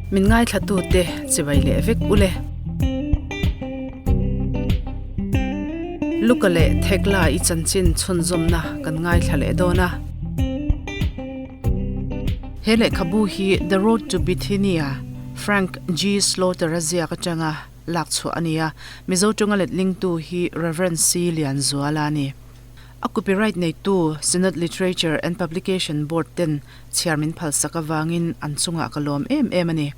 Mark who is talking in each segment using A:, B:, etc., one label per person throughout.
A: Min ngaithlatute chibai leh vek ule. Luka leh Thekla i chanchin chhunzawmna kan ngaithla leh dawn a. He lehkhabu hi The Road to Bithynia, Frank G. Slaughter-a ziak atanga lak chhuah a ni a, Mizo tawnga letlingtu hi Rev. C. Lianzuala a ni. A copyright neitu Synod Literature and Publication Board ten chhiar min phalsak avangin an chungah ka lawm em em a ni.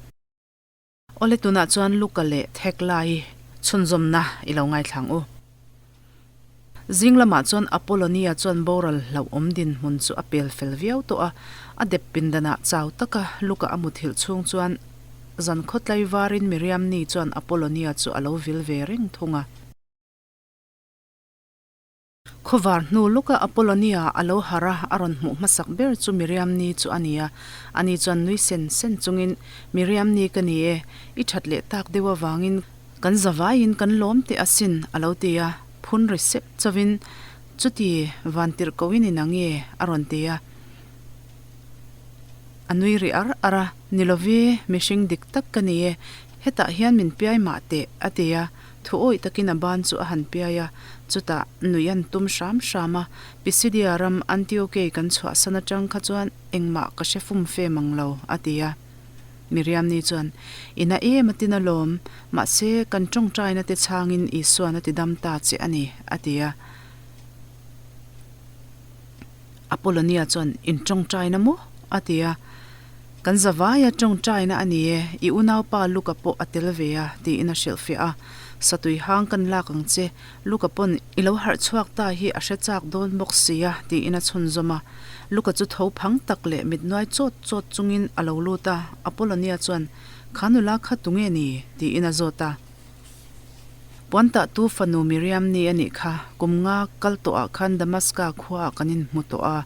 A: Awle tunah chuan Luka leh Theklai chhunzawmna i lo ngaithlang u. Zing lamah chuan Apollonia chuan boral hlauhawm dinhmun chu a pel fel viau tawh a, a dep pindanah chau taka Luka a muthilh chhung chuan zan khawtlai varin Miriamni chuan Apollonia chu a lo vil ve reng thung a. Khawvar hnu lawka Apollonia a lo harh a, a rawn hmuh hmasak ber chu Miriamni chu a ni a. Ani chuan nui sen sen chungin, Miriamni ka ni e, i that leh tak deuh avangin kan zavaiin kan lawm teh asin, a lo ti a. Phun ri sep chauhin, Chuti, vantirh koin i nang e, a rawn ti a. A nui ri ar ar a, Ni lovi, mihring dik tak ka ni e, hetah hian min piai mah teh, a ti a. Thu awih takin a ban chu a han piai a, chutah nuih an tum hram hram a, Pisidia ram Antiokei kan chhuahsan atang kha chuan engmah ka hre fum fe mang lo, a ti a. Miriamni chuan, I na em a tin alawm, mahse kan tawngtaina te chhangin Isuan a ti dam ta che a ni, a ti a. Apollonia chuan, In tawngtaina maw? a ti a. Kan zavaia tawngtaina a ni e, i unaupa Luka pawh a tel ve a, tiin a hrilhfiah a. Satui hang kan lak ang che, Luka pawn i lo harh chhuak ta hi a hre chak dawn bawk si a, tiin a chhunzawm a. Luka chu tho phang tak leh mit nuai chawt chawt chungin a lo lut a, Apollonia chuan, Kha nula kha tunge ni? tiin a zawt a. Puantah tu fanu Miriam ni a nih kha, kum nga kal tawhah khan Damaska khuaah kan inhmu tawh a,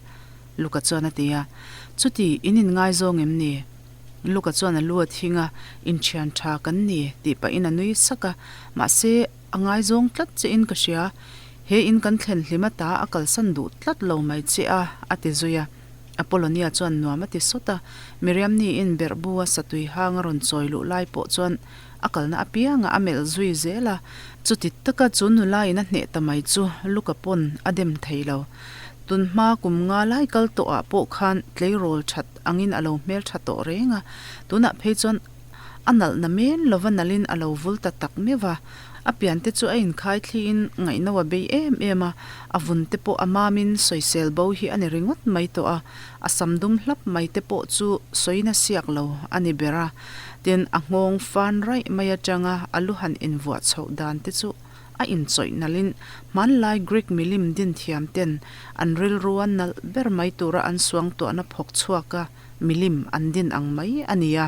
A: Luka chuan a ti a. Chuti, in inngaizawng em ni? Luka chuan a lu a thing a, Inthian tha kan ni, tih pahin a nui sak a. Mahse, a ngaizawng tlat che in ka hria. He in kan thlen hlim ata a kalsan duh tlat lo mai che a, a ti zui a. Apollonia chuan nuam a ti sawt a. Miriam ni in berhbu a satui hang a rawn chawi luh lai pawh chuan A kalna apiangah a melh zui zel a, chuti taka chu nula in a hneh ta mai chu Luka pawn a dem thei lo. Tun hma kum nga lai kal tawhah pawh khan tleirawl that angin a lo hmel tha tawh reng a, tunah phei chuan a nalh na men lova nalhin a lo vul ta tak meuh a. A piante chu a inkhai thliin ngaihno a bei em em a, a vun te pawh a mamin sawisel bo hi a ni ringawt mai tawh a, a sam dum hlap mai te pawh chu sawina siak lo a ni ber a. Tin, a nghawng fan raih mai atanga a lu han invuah chhoh dan te chu a inchawih nalhin hmanlai Greek milim din thiam ten an rilrua nalh ber mai tura an suangtuahna phawk chhuaka milim an din ang mai a ni a.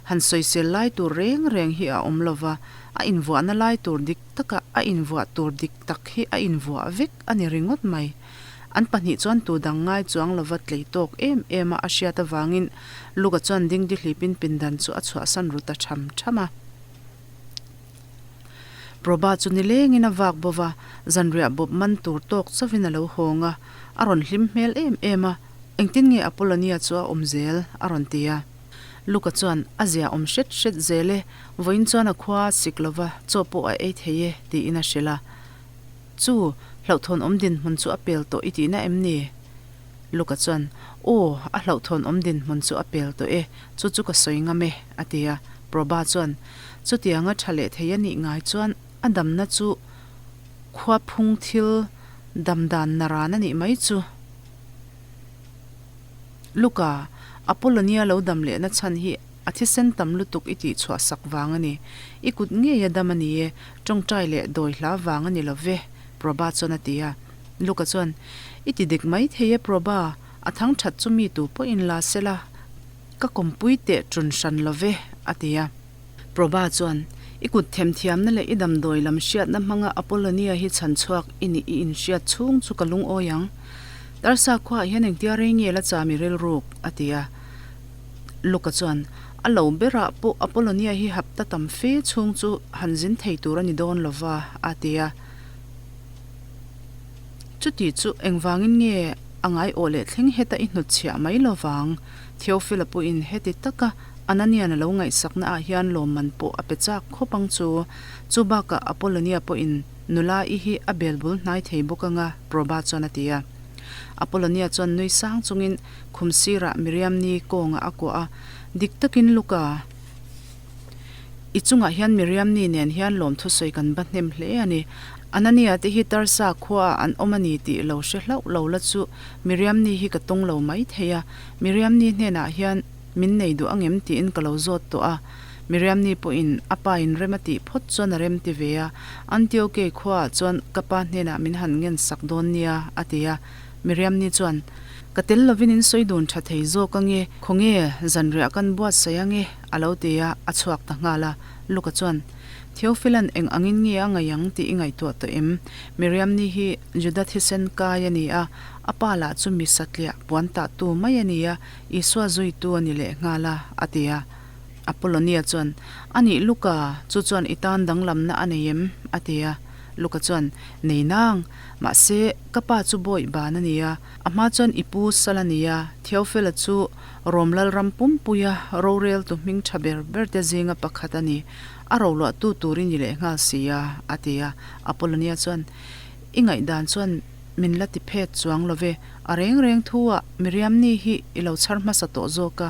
A: Han sawisel lai tur reng reng hi a awm lova, a invuahna lai tur dik taka a invuah tur dik tak hi a invuah vek a ni ringawt mai. An pahnih chuan tu dang ngai chuang lova tlei tawk em em a a hriat avangin Luka chuan dingdi hlipin pindan chu a chhuahsan ru ta tham tham a. Proba chu nilengin a vak bo va, zanriah bawp man tur tawk chauhin a lo hawng a, a rawn hlim hmel em em a, Engtin nge Apollonia chu a awm zel? a rawn ti a. Luka chuan, A zia awm hret hret zel e, vawiin chuan a khua a sik lova, chaw pawh a ei thei e, tiin a hrilh a. Chu, hlauhthawn awm dinhmun chu a pel tawh i tihna em ni? Luka chuan, Aw, a hlauhthawn awm dinhmun chu a pel tawh e, chu chu ka sawi ngam e, a ti a. Proba chuan, Chutianga tha leh thei a nih ngai chuan a damna chu khua phung thil dam dan naran a nih mai chu. Luka, Apollonia lo dam lehna chhan hi A thisen tam lutuk i tih chhuah sak vang a ni. I kut ngei a dam a ni e, tawngtai leh dawi hla vang a ni lo ve, Proba chuan a ti a. Luka chuan, I ti dik mai thei e Proba, a thang that chu mi tu pawhin la se la, ka kawmpui teh ṭun hran lo ve, a ti a. Proba chuan, I kut themthiamna leh i damdawi lam hriatna hmanga Apollonia hi chhan chhuak i nih i inhriat chhung chu ka lungawi ang. Tarsa khuaah hian engtia rei nge la cham i rilruk? a ti a. Luka chuan, A lo berah pawh Apollonia hi hapta tam fe chhung chu han zin thei tur a ni dawn lo va, a ti a. Chuti chu engvangin nge a ngai awh leh thleng heta i hnutchhiah mai lo vang? Theophila pawhin heti taka Anania'n a lo ngaihsakna ah hian lawmman pawh a pe chak khawp ang chu. Chu bakah Apollonia pawhin nula i hi a bel bul hnai thei bawk anga, Proba chuan a ti a. Apollonia chuan nui sang chungin khum sirah Miriamni kawngah a kuah a, Dik takin Luka, i chungah hian Miriamni nen hian lawmthu sawi kan ba hnem hle a ni. Anania te hi Tarsa khuaah an awm a ni tih lo hre hlauh lo la chu Miriamni hi ka tawng lo mai thei a. Miriamni hnenah hian min nei duh angem tiin ka lo zawt tawh a. Miriamni pawhin a pa in rem a tih phawt chuan a rem ti ve a. Antiokei khuaah chuan ka pa hnenah min han ngen sak dawn nia a ti a. Miriamni chuan, Ka tel lovin in sawi dun tha thei zawk ange, khawnge zanriah kan buatsaih ange a lo ti a, a chhuak ta nghal a. Luka chuan, Theophilus eng angin nge a ngaih ang tih i ngaihtuah tawh em? Miriamni hi Juda thisen kai a ni a, a pa lah chu mi satliah puan tahtu mai a ni a, Isua zuitu a ni leh nghal a, a ti a. Apollonia chuan, A nih Luka, chu chuan i tan danglamna a nei em? a ti a. Luka chuan, Nei nang, mahse, ka pa chu bawih ban a ni a, a hma chuan i pu sal a ni a, Theophila chu Rom Lalram pumpuia roreltu hming tha ber ber te zinga pakhat a ni, a roluahtu tur i ni leh nghal si a, a ti a. Apollonia chuan, I ngaihdan chuan min la ti phet chuang lo ve, a reng reng thu ah Miriamni hi i lo chhar hmasa tawh zawk a,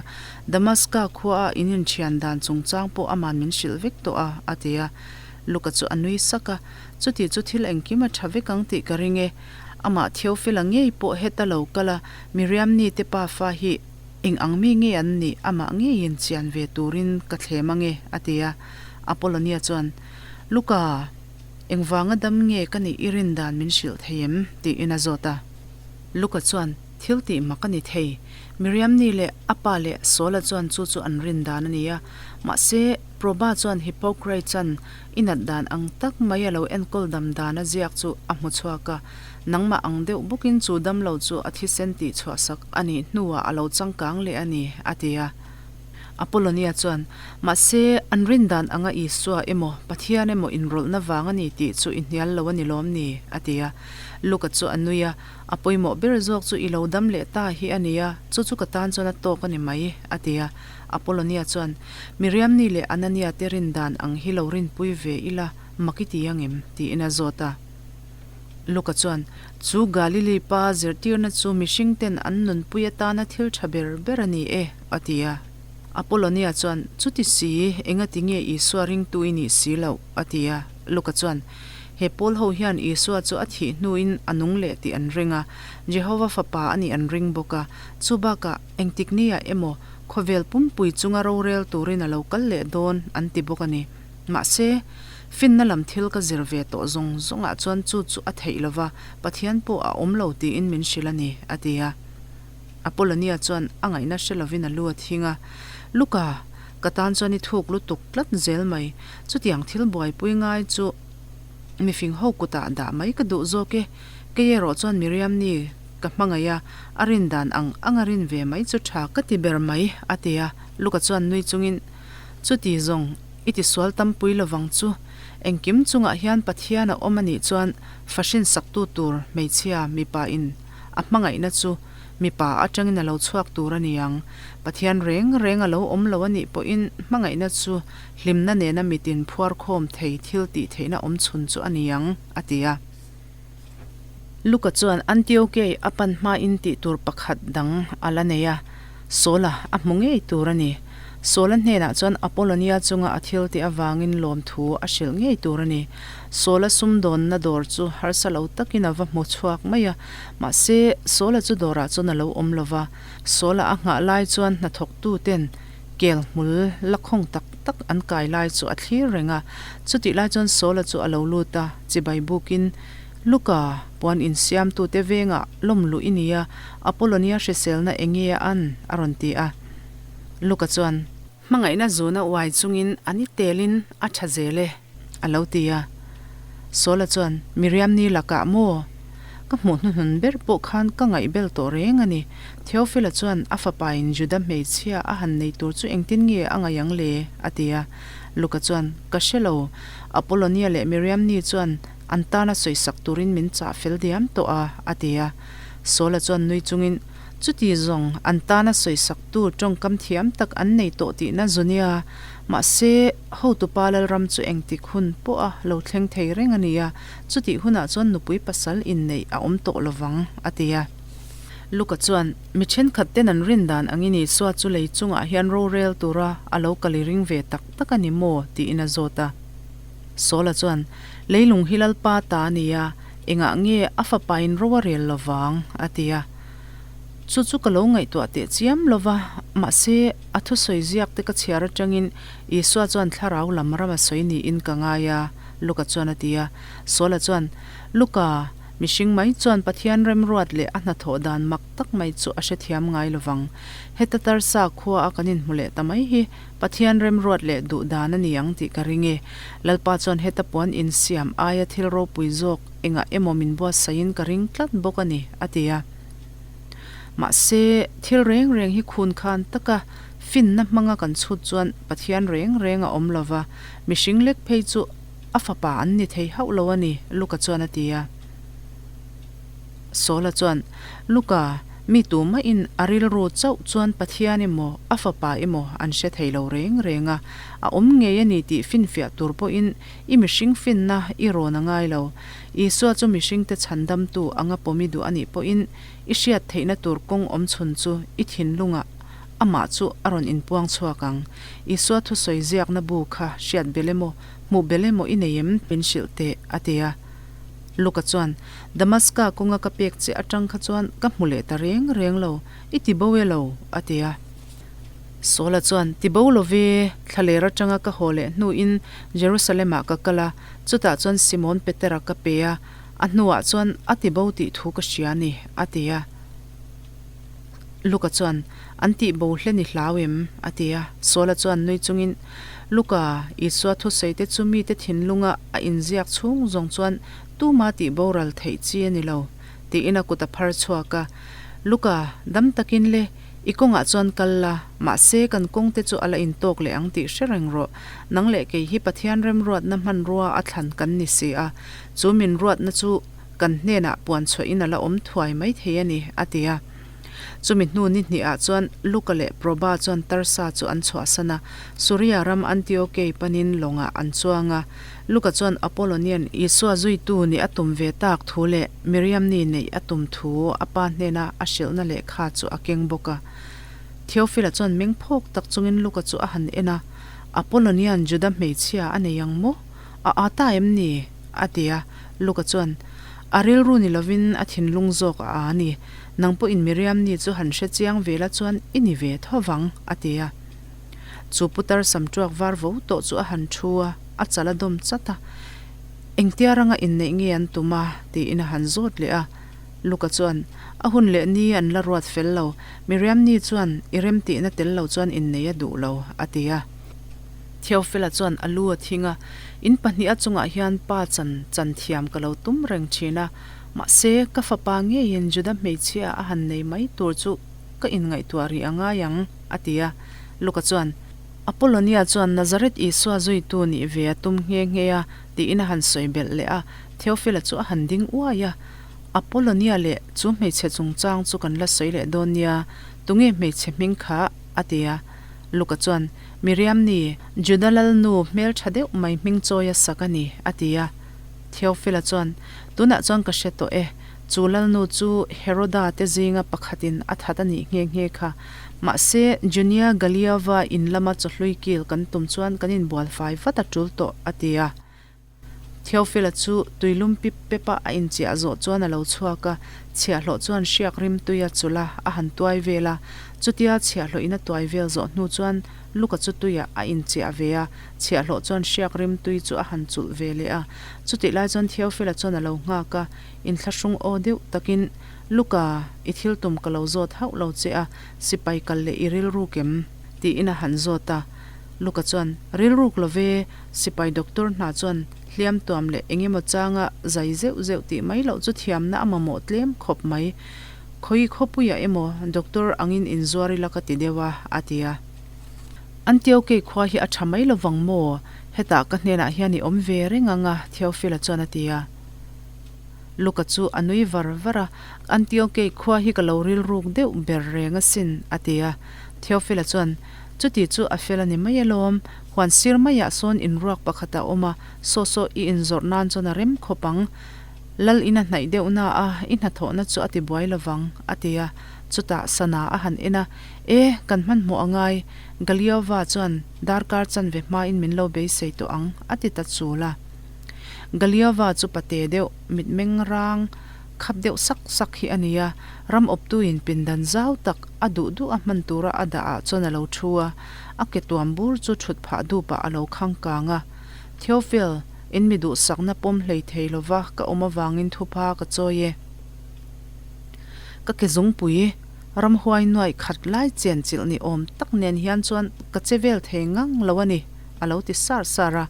A: Damaska khua ah in inthian dan chungchang pawh aman min hrilh vek tawh a, a ti a. Luka chu a nui sak a, Chuti chu thil engkim a tha vek ang tih ka ring e. Amah Theophila ngei pawh heta lo kal a, Miriamni te pafa hi eng ang mi nge an nih amah ngeiin chian ve turin ka thlem ang e, a ti a. Apollonia chuan, Luka, engvanga dam nge ka nih i rin dan min hrilh thei em? tiin a zawt a. Luka chuan, Thil tih mak a ni thei. Miriamni leh a pa leh Saula chuan chu chu an rin dan a ni a. Mahse, Proba chuan Hippocrates-a'n i nat dan ang tak mai a lo enkawl dam dan a ziak chu a hmu chhuak a. Nangmah ang deuh bawkin chu damlo chu a thisen tih chhuahsak a nih hnuah a lo changkang leh a ni, a ti a. Apollonia chuan, Mahse, an rin dan anga Isua emaw, Pathian emaw inrawlhna vang a ni tih chu i hnial lo a ni lawm ni? a ti a. Luka chu a nui a, A pawimawh ber zawk chu i lo dam leh ta hi a ni a, chu chu ka tan chuan a tawk a ni mai, a ti a. Apollonia chuan, Miriamni leh Anania te rin dan ang hi lo rinpui ve ila mak i ti angem? tiin a zawt a. Luka chuan, Chu Galili pa zirtirna chu mihring ten an nunpui atana thil tha ber ber a ni e, a ti a. Apollonia chuan, Chuti si, engati nge Isua ringtu i nih si loh? a ti a. Luka chuan, He pawl ho hian Isua chu a thih hnuin a nung leh tih an ring a, Jehova Fapa a nih an ring bawk a. Chu bakah, engtik niah emaw khawvel pumpui chunga rorel turin a lo kal leh dawn an ti bawk a ni. Mahse, finna lam thil ka zir ve tawh zawng zawngah chuan chu chu a theih lo va, Pathian pawh a awm lo tiin min hrilh a ni, a ti a. Apollonia chuan a ngaihna hre lovin a lu a thing a, Luka, ka tan chuan i thuk lutuk tlat zel mai, chutiang thil buaipui ngai chu mifing ho kutah dah mai ka duh zawk e, kei erawh chuan Miriamni ka hmangaih a, a rin dan ang ang a rin ve mai chu tha ka ti ber mai, a ti a. Luka chuan nui chungin, Chuti zawng, i tisual tampui lovang chu, engkim chungah hian Pathian a awm a nih chuan fahrin saktu tur hmeichhia mipa in a hmangaihna chu mipa atangin a lo chhuak tur a ni ang. Pathian reng reng a lo awm lo a nih pawhin hmangaihna chu hlimna nena mitin phuarkhawm thei thil tih theihna awm chhun chu a ni ang, a ti a. Luka chuan Antiokei a pan hmain tih tur pakhat dang a la nei a, Saula a hmu ngei tur a ni. Saula hnenah chuan Apollonia chunga a thil tih avangin lawmthu a hrilh ngei tur a ni. Saula sumdawnna dawr chu harsa lo takin a va hmu chhuak mai a, mahse Saula chu dawrah chuan a lo awm lo va. Saula a nghah lai chuan hnathawktuten kel hmul la khawng tak tak an kai lai chu a thlir reng a. Chutih lai chuan Saula chu a lo lut a, chibai bukin, Luka, puan insiamtute vengah lawm luh i ni a, Apollonia hriselna eng nge a an? a rawn ti a. Luka chuan, Hmangaihna zuna uai chungin an i telin a tha zel e, a lo ti a. Saula chuan, Miriamni lakah maw? Ka hmuh hnuhnun ber pawh khan ka ngaihbel tawh reng a ni. Theophila chuan a fapain Juda hmeichhia a han nei tur chu engtin nge a ngaih ang le? a ti a. Luka chuan, Ka hre lo. Apollonia leh Miriamni chuan an tana sawisak turin min chah fel diam tawh a, a ti a. Saula chuan nui chungin, Chuti zawng, an tana sawisaktu tawngkam thiam tak an nei tawh tihna zu nia. Mahse, hotupa Lalram chu engtik hun pawha lo thleng thei reng a ni a, chutih hunah chuan nupui pasal inneih a awm tawh lovang, a ti a. Luka chuan, Mi thenkhat ten an rin dan angin Isua chu lei chungah hian rorel tura a lo kal i ring ve tak tak a ni maw? tiin a zawt a. Saula chuan, Leilung hi Lalpa ta a ni a, engah nge a fapain ro a rel lo vang? a ti a. Chu chu ka lo ngaihtuah teh chiam lo va, mahse, a thusawi ziak te ka chhiar atangin Isua chuan thlarau lam ram a sawi niin ka ngai a, Luka chuan a ti a. Saula chuan, Luka, mihring mai chuan Pathian remruat leh a hnathawh dan mak tak mai chu a hrethiam ngai lo vang. Heta Tarsa khua a kan inhmu leh ta mai hi Pathian remruat leh duh dan a ni ang tih ka ring e. Lalpa chuan heta puan insiam aia thil ropui zawk engah emaw min buatsaihin ka ring tlat bawk a ni, a ti a. Mahse, thil reng reng hi khun khan taka finna hmanga kan chhut chuan Pathian reng reng a awm lo va, mihring lek phei chu a fapa an ni thei hauh lo a ni, Luka chuan a ti a. Saula chuan, Luka, mi tumahin a rilru chauh chuan Pathian emaw, a fapa emaw an hre thei lo reng reng a, a awm ngei a ni tih finfiah tur pawhin i mihring finna i rawn a ngai lo. Isua chu mihringte chhandamtu anga pawm i duh a nih pawhin i hriat theihna tur kawng awm chhun chu i thinlungah amah chu a rawn inpuang chhuak ang. Isua thusawi ziakna bu kha hriat belh emaw, hmuh belh emaw i nei em? Min hrilh teh, a ti a. Luka chuan, Damaska kawnga ka pek che atang kha chuan ka hmu leh ta reng reng lo, i ti bo e lo, a ti a. Saula chuan, Ti bo lo ve, thlaler atanga ka haw leh hnuin Jerusalem-ah ka kal a, chutah chuan Simon Petera ka pe a, a hnuah chuan a ti bo tih thu ka hria a ni, a ti a. Luka chuan, An tih bo hlen i hlau em? a ti a. Saula chuan nui chungin, Luka, Isua thusawi te chu mite thinlunga a inziak chhung zawng chuan tuma tih boral theih chi a ni lo, tiin a kut a phar chhuak a. Luka, dam takin le, i kawngah chuan kal la, mahse kan kawng te chu a la intawk leh ang tih hre reng rawh. Nang leh kei hi Pathian remruatna hmanrua a thlan kan ni si a, chu min ruatna chu kan hnenah puan chhuahin a la awm thuai mai thei a ni, a ti a. Chumi hnu ni hnihah chuan Luka leh Proba chuan Tarsa chu an chhuahsan a, Suria ram Antiokei panin lawngah an chuang a. Luka chuan Apollonian Isua zuitu nih a tum ve tak thu leh Miriamni neih a tum thu a pa hnena a hrilhna lehkha chu a keng bawk a. Theophila chuan meng phawk tak chungin Luka chu a han en a, Apollonian Juda hmeichhia a nei ang maw? A â ta em ni? a ti a. Luka chuan, A rilru ni lovin a thinlung zawk a â a ni. Nang pawhin Miriamni chu han hre chiang ve la chuan i ni ve tho vang, a ti a. Chu putar sam tuak var vo tawh chu a han thu a, a chal a dawm chat a. Engtia ranga inneih nge an tum a? tiin a han zawt leh a. Luka chuan, A hun leh ni an la ruat fel lo. Miriamni chuan i remtihna tel lo chuan inneih a duh lo, a ti a. Theophila chuan a lu a thing a, In pahniha chungah hian pa chan chan thiam ka lo tum reng thin a, mahse, ka fapa ngeiin Juda hmeichhia a han nei mai tur chu ka inngaihtuah rih a ngai ang, a ti a. Luka chuan, Apollonia chuan Nazareth Isua zuitu nih ve a tum nghe nghe a, tiin a han sawi belh leh a. Theophila chu a han ding uai a, Apollonia leh chu hmeichhe chungchang chu kan la sawi leh dawn nia, tunge hmeichhe hming kha? a ti a. Luka chuan, Miriamni, Juda lalnu hmel tha deuh mai hming chawi a sak a ni, a ti a. Theophila chuan, Tunah chuan ka hre tawh e, chu lalnu chu Heroda te zinga pakhatin a that a nih nghe nghe kha. Mahse, Junia Galiova in lama chawhlui kil kan tum chuan kan inbual fai vat a tul tawh, a ti a. Theophila chu tuilum pip pep a a inchiah zawh chuan a lo chhuak a, chhiahhlawh chuan hriak rim tui a chulh a, a han tuai vel a. Chutia chhiahhlawhin a tuai vel zawh hnu chuan Luka chu tuiah a inchiah ve a, chhiahhlawh chuan hriak rim tui chu a han chulh ve leh a. Chutih lai chuan Theophila chuan a lo nghak a, inthlahrung aw deuh takin, Luka, i thil tum ka lo zawt hauh lo che a, sipai kal leh i rilruk em? tiin a han zawt a. Luka chuan, Rilruk lo ve, Sipai doctor hna chuan hliam tuam leh eng emaw changa zai zeuh zeuh tih mai loh chu thiamna a mamawh tlem khawp mai. Khawi khawpuiah emaw doctor angin inzuar ila ka ti deuh a, a ti a. Antiokei khua hi a tha mai lovang maw? Hetah ka hnenah hian i awm ve reng ang a, Theophila chuan a ti a. Luka chu a nui var var a, Antiokei khua hi ka lo rilruk deuh ber reng asin, a ti a. Theophila chuan, Chuti chu a fel a ni mai alawm, huan sir maiah sawn inruak pakhat a awm a, saw saw i inzawrh nan chuan a rem khawp ang. Lal ina hnaih deuh na a, i hnathawhna chu a ti buai lovang, a ti a. Chutah sana a han en a, E, kan hmanhmawh a ngai, Galiova chuan darkar chanve hmain min lo beisei tawh ang, a ti ta chul a. Galiova chu pate deuh, mitmeng rang khap deuh sak sak hi a ni a, ram awptuin pindan zau tak a duh duh a hman tura a dah ah chuan a lo thu a, a ke tuam bur chu thut phah dupah a lo khang kang a. Theophil, in mi duhsakna pawm hlei thei lova ka awm avangin thupha ka chawi e. Ka ke zungpui ramhuai nuaih khat lai chen chilh ni awm tak nen hian chuan ka che vel thei ngang lo a ni, a lo ti sar sar a.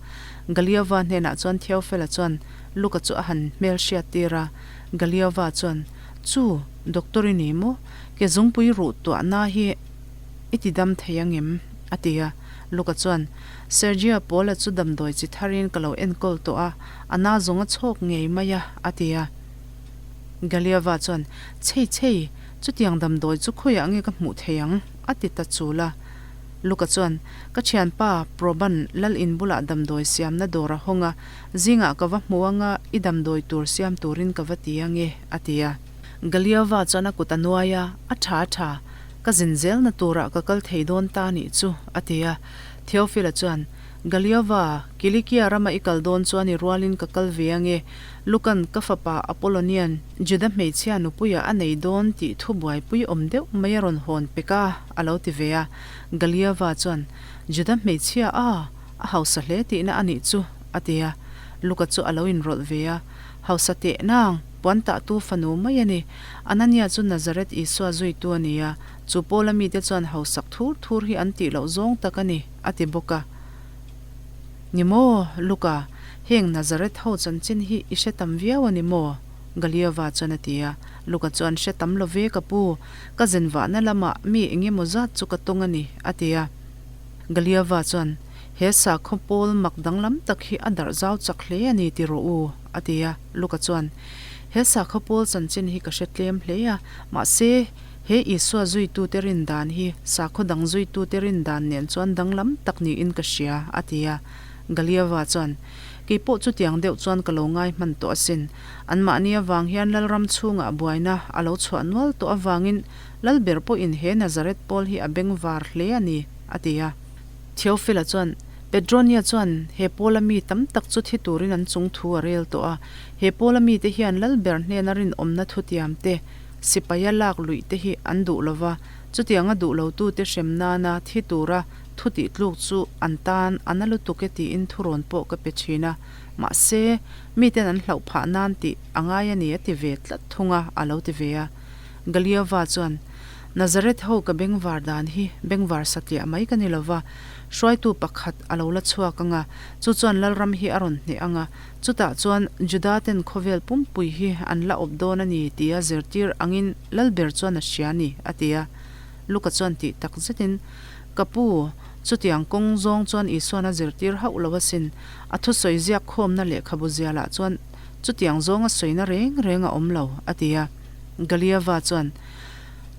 A: Galiova hnenah chuan Theophila chuan Luka chu a han hmel hriat tir a. Galiova chuan, Chu, doctor i ni maw? Ke zungpui ruh tuahna hi i ti dam thei ang em? a ti a. Luka chuan, Sergio Paula chu damdawi chi tharin ka lo enkawl tawh a, a na zawng a chhawk ngei mai a, a ti a. Galiava chuan, Chhei chhei, chutiang damdawi chu khawiah nge ka hmuh thei ang? a ti ta chul a. Luka chuan, Ka thianpa Proban lal in bulah damdawi siamna dawr a hawng a, zingah ka va hmu anga i damdawi tur siam turin ka va ti ange, a ti a. Galiava chuan a kut a nuai a, A tha a tha, ka zin zelna turah ka kal thei dawn ta nih chu, a ti a. Theophila chuan, Galiava, Kilikia rama i kal dawn chuan i rualin ka kal ve ange, Lukan ka fapa Apollonian Juda hmeichhia nupuia a nei dawn tih thu buaipui awm deuh mai a rawn hawn pek a, a lo ti ve a. Galiava chuan, Juda hmeichhia a, a hausa hle tihna a nih chu, a ti a. Luka chu a lo inrawlh ve a, Hausa teh nang, puan tahtu fanu mai a ni. Anania chu Nazareth Isua zuitu a ni a, chu Paula mite chuan hausak thur thur hi an tih loh zawng tak a ni, a ti bawk a. Ni maw, Luka, heng Nazareth ho chanchin hi i hre tam viau a ni maw? Galiova chuan a ti a. Luka chuan, Hre tam lo ve ka pu, ka zen vahna lamah mi eng emaw zat chu ka tawng a ni, a ti a. Galiova chuan, He sakhaw pawl mak danglam tak hi a darh zau chak hle a ni ti rawh u, a ti a. Luka chuan, He sakhaw pawl chanchin hi ka hre tlem hle a, mahse, He Isua zuitute rin dan hi sakhaw dang zuitute rin dan nen chuan danglam tak niin ka hria, a ti a. Galiava chuan, Kei pawh chutiang deuh chuan ka lo ngai hman tawh asin. Anmahni avang hian Lalram chhungah buaina a lo chhuah nual tawh avangin Lalber pawhin he Nazareth pawl hi a bengvar hle a ni, a ti a. Theophila chuan, Petronia chuan he pawla mi tam tak chu thi turin an chung thu a rel tawh a. He pawla mite hian Lalber hnena rinawmna thutiam te, Sipaia lak luih te hi an duh lo va, chutianga duh lotute hrem nana thi tura thu tih tluk chu an tan a na lutuk e tiin thurawn pawh ka pe thin a, mahse, miten an hlauh phah nan tih a ngai a ni a ti ve tlat thung a, a lo ti ve a. Galiova chuan, Nazareth ho ka bengvar dan hi bengvar satliah mai ka ni lo va, hruaitu pakhat a lo la chhuak ang a, chu chuan Lalram hi a rawn hneh ang a, Chutah chuan Juda-ten khawvel pumpui hi an la awp dawn a ni tia zirtir angin Lalber chuan a hria a ni, a ti a. Luka chuan tih tak zetin, Ka pu, chutiang kawng zawng chuan Isuan a zirtir hauh lo asin. A thusawi ziak khawmna lehkhabu zialah chuan chutiang zawnga sawina reng reng a awm lo, a ti a. Galiava chuan,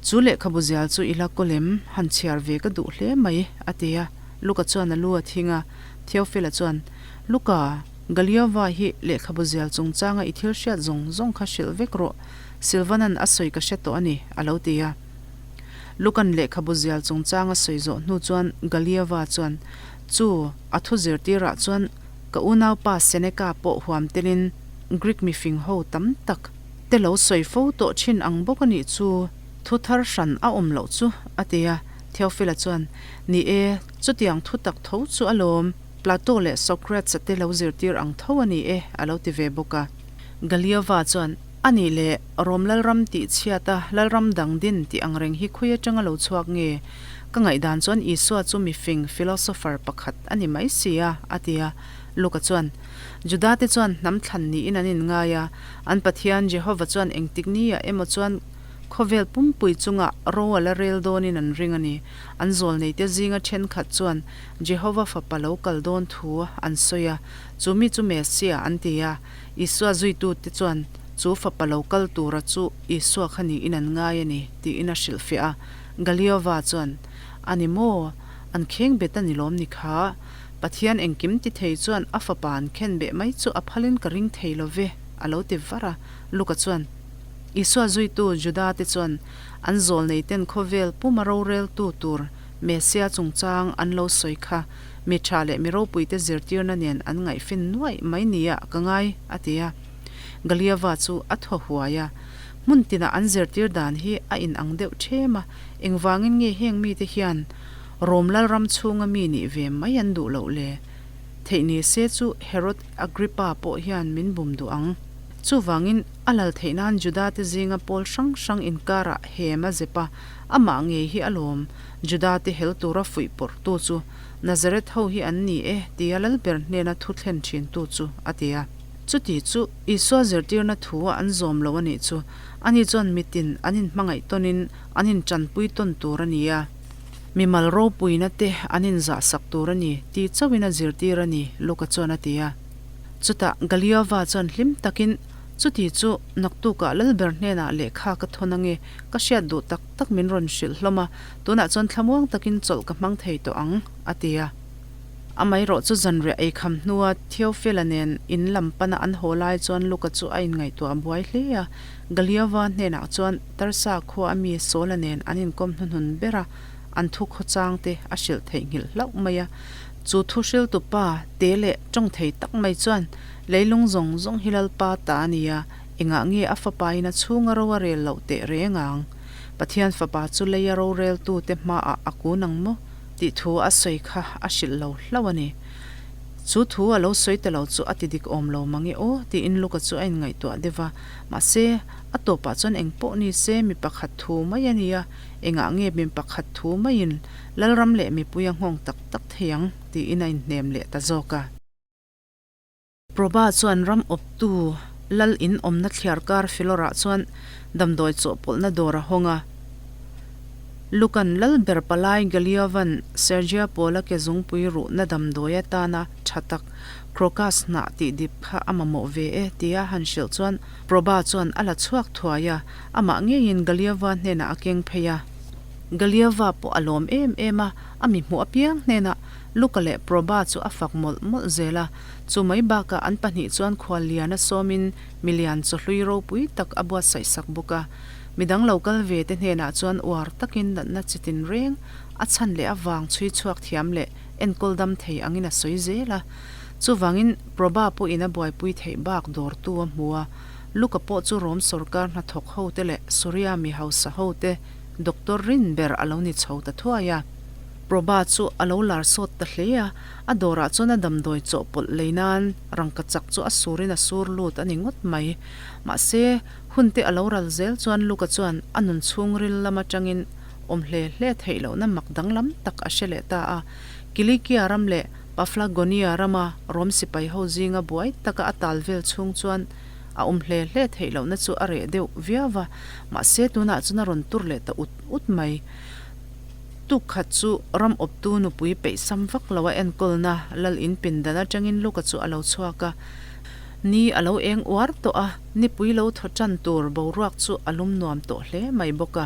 A: Chu lehkhabu zial chu i la kaw lem, han chhiar ve ka duh hle mai, a ti a. Luka chuan a lu a thing a. Theophila chuan, Luka, Galiova hi lehkhabu zial chungchanga i thil hriat zawng zawng kha hrilh vek rawh, Silvanan a sawi ka hre tawh a ni, a lo ti a. Lukan lehkhabu zial chungchang a sawi zawh hnu chuan Galiova chuan, Chu, a thu zirtirah chuan ka unaupa Seneca pawh huam telin Greek mifing ho tam tak te lo sawi fo tawh thin ang bawk a nih chu, thu thar hran a awm loh chu, a ti a. Theophila chuan, Ni e, chutiang thu tak tho chu alawm. Plato leh Socrates-a te lo zirtir ang tho a ni e, a lo ti ve bawk a. Galiova chuan, A nih leh, Rom Lalram tih chhiat a, Lalram dang din tih ang reng hi khawi atanga lo chhuak nge? Ka ngaihdan chuan Isua chu mifing, philosopher, pakhat a ni mai si a, a ti a. Luka chuan, Judate chuan hnam thlan niin an inngai a, an Pathian Jehova chuan engtik niah emaw chuan khawvel pumpui chungah ro a la rel dawnin an ring a ni. An zawlneite zinga thenkhat chuan Jehova Fapa lo kal dawn thu an sawi a, chu mi chu Messiah an ti a. Isua zuitute chuan Chu fapa lo kal tura chu Isua kha niin an ngai a ni, tiin a hrilhfiah a. Galiova chuan, A ni maw? An khengbet a ni lawm ni kha? Pathian engkim ti thei chuan a fapa an khenbeh mai chu a phalin ka ring thei lo ve, a lo ti var a. Luka chuan, Isua zuitu Juda-te chuan an zawlneiten khawvel puma roreltu tur Messia chungchang an lo sawi kha mi tha leh mi ropuite zirtirna nen an ngaihfin nuaih mai nia ka ngai, a ti a. Galiava chu a thaw huai a. Hmun tinah an zirtir dan hi a inang deuh ṭhem a, engvangin nge heng mite hian Rom Lalram chhunga mi nih ve mai an duh loh le? Theih ni se chu Herod Agrippa pawh hian min bum duh ang. Chuvangin a lal theih nan Juda-te zinga pawl hrang hrang inkarah hem a zep a, amah ngei hi a lawm. Juda-te hel tura fuih pawrhtu chu Nazareth ho hi an ni e tia Lalber hnena thu thlen thintu chu a ti a. Chuti chu Isua zirtirna thu a an zawm lo a nih chu. Ani chuan mitin an inhmangaih tawnin an intanpui tawn tur a ni a. Mimal ropuina te an inzahsak tur a ni tih chauhin a zirtir a ni, Luka chuan a ti a. Chutah Galiova chuan hlim takin, Chuti chu naktukah Lalber hnenah lehkha ka thawn ange, ka hriat duh tak tak min rawn hrilh hlawm a, tunah chuan thlamuang takin chawlh ka hmang thei tawh ang, a ti a. Amaherawh chu zanriah eikham hnua Theophila nen in lam pana an haw lai chuan Luka chu a inngaihtuah buai hle a. Galiova hnenah chuan Tarsa khua a mi Saula nen an inkawm hnuhnun ber a, an thu khawchang te a hrilh theihnghilh hlauh mai a. Chu thu hriltu pa te leh tawng thei tak mai chuan, Leilung zawng zawng hi Lalpa ta a ni a, engah nge a fapain a chhunga ro a rel loh teh reng ang? Pathian fapa chu leia roreltute hmaah a kun ang maw? Tih thu a sawi kha a hrilh lo hlauh a ni. Chu thu a lo sawi ta lo chu a ti dik awm lo mang e aw tiin Luka chu a inngaihtuah deuh va. Mahse, a tawpah chuan eng pawh ni se mi pakhat thu mai a nia, engah nge mi pakhat thu maiin Lalram leh mipui a nghawng tak tak thei ang tiin a inhnem leh ta zawk a. Proba chuan ram awptu lal in awmna thliar kar Filawrah chuan damdawi chawhpawlhna dawr a hawng a. Lukan lal ber palai Galiovan Sergia Paula ke zungpui ruhna damdawi atana tha tak Crocus hnah tih dip kha a mamawh ve e tia han hrilh chuan Proba chuan a la chhuak thuai a, amah ngeiin Galiova hnenah a keng phei a. Galiova pawh a lawm em em a, a mi hmuh apiang hnenah Luka leh Proba chu a fak mawlh mawlh zel a. Chu mai bakah an pahnih chuan khual lian a sawmin milian chawhlui ropui tak a buatsaih sak bawk a. Midang lo kal ve te hnenah chuan uar takin natna chi tin reng a chhan leh a vang chhui chhuak thiam leh enkawl dam thei angin a sawi zel a. Chuvangin Proba pawhin a buaipui theih bak dawrtu a hmu a. Luka pawh chu Rom sawrkar hnathawk hote leh Suria mi hausa hote doctor rin ber a lo ni chho ta thuai a. Proba chu a lo lar sawt ta hle a. A dawrah chuan a damdawi chawhpawlh lei nan rangka chak chu a surin a sur lut a ni ngawt mai. Mahse, hun te a lo ral zel chuan Luka chuan a nun chhungril lam atangin awm hle hle theih lohna mak danglam tak a hre leh ta a. Kilikia ram leh Paflagonia rama Rom sipai ho zinga buai taka a tal vel chhung chuan a awm hle hle theih lohna chu a reh deuh viau va, mahse tunah chuan a rawn tur leh ta ut ut mai. Tuk khat chu ram awptu nupui peihsam vak lo a enkawlna lal in pindan atangin Luka chu a lo chhuak a. Ni a lo eng uar tawh a, nipui lo thaw tan tur boruak chu a lum nuam tawh hle mai bawk a.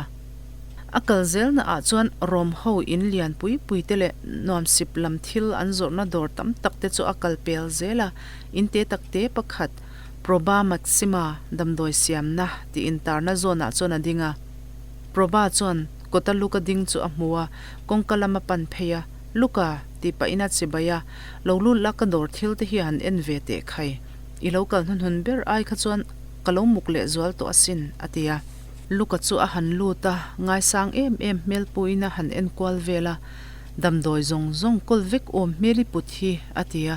A: A kal zelna ah chuan Rom ho in lian pui pui te leh nuamsip lam thil an zawrhna dawr tam tak te chu a kal pel zel a, in te tak te pakhat Proba Maxima damdawi siamna tih intarna zawnah chuan a ding a. Proba chuan Kawta Luka ding chu a hmu a, kawngka lam a pan phei a, Luka, tih pahin a chibai a, Lo lut la ka dawr thil te hi han en ve teh khai. I lo kal hnuhnun ber ai kha chuan ka lo muk leh zual tawh asin, a ti a. Luka chu a han lut a, ngaisang em em hmel puiin a han en kual vel a, Damdawi zawng zawng kawl vek awm hmel i put hi, a ti a.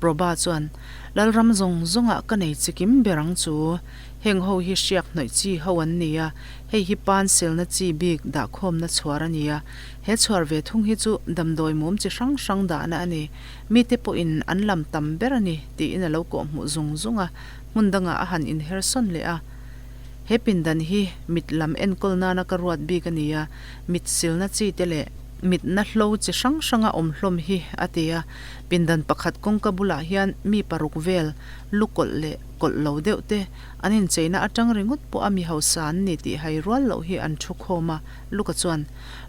A: Proba chuan, Lalram zawng zawngah ka nei chikim ber ang chu. Heng ho hi hriak hnawih chi ho an ni a, Hei hi pan selna chi bik dahkhawmna chhuar a ni a, he chhuar ve thung hi chu damdawi mum chi hrang hrang dahna a ni. Mite pawhin an lam tam ber a ni tiin a lo kawhhmuh zung zung a, hmun dangah a han inher sawn leh a. He pindan hi mit lam enkawl nana ka ruat bik a ni a, mit silna chi te leh. Mitna hlo chi hrang hrang a awm hlawm hi, a ti a. Pindan pakhat kawngka bulah hian mi paruk vel, lu kawlh leh kawlh lo deuh te, an incheina atang ringawt pawh a mi hausa an ni tih hai rual loh hi an thu khawm a. Luka chuan,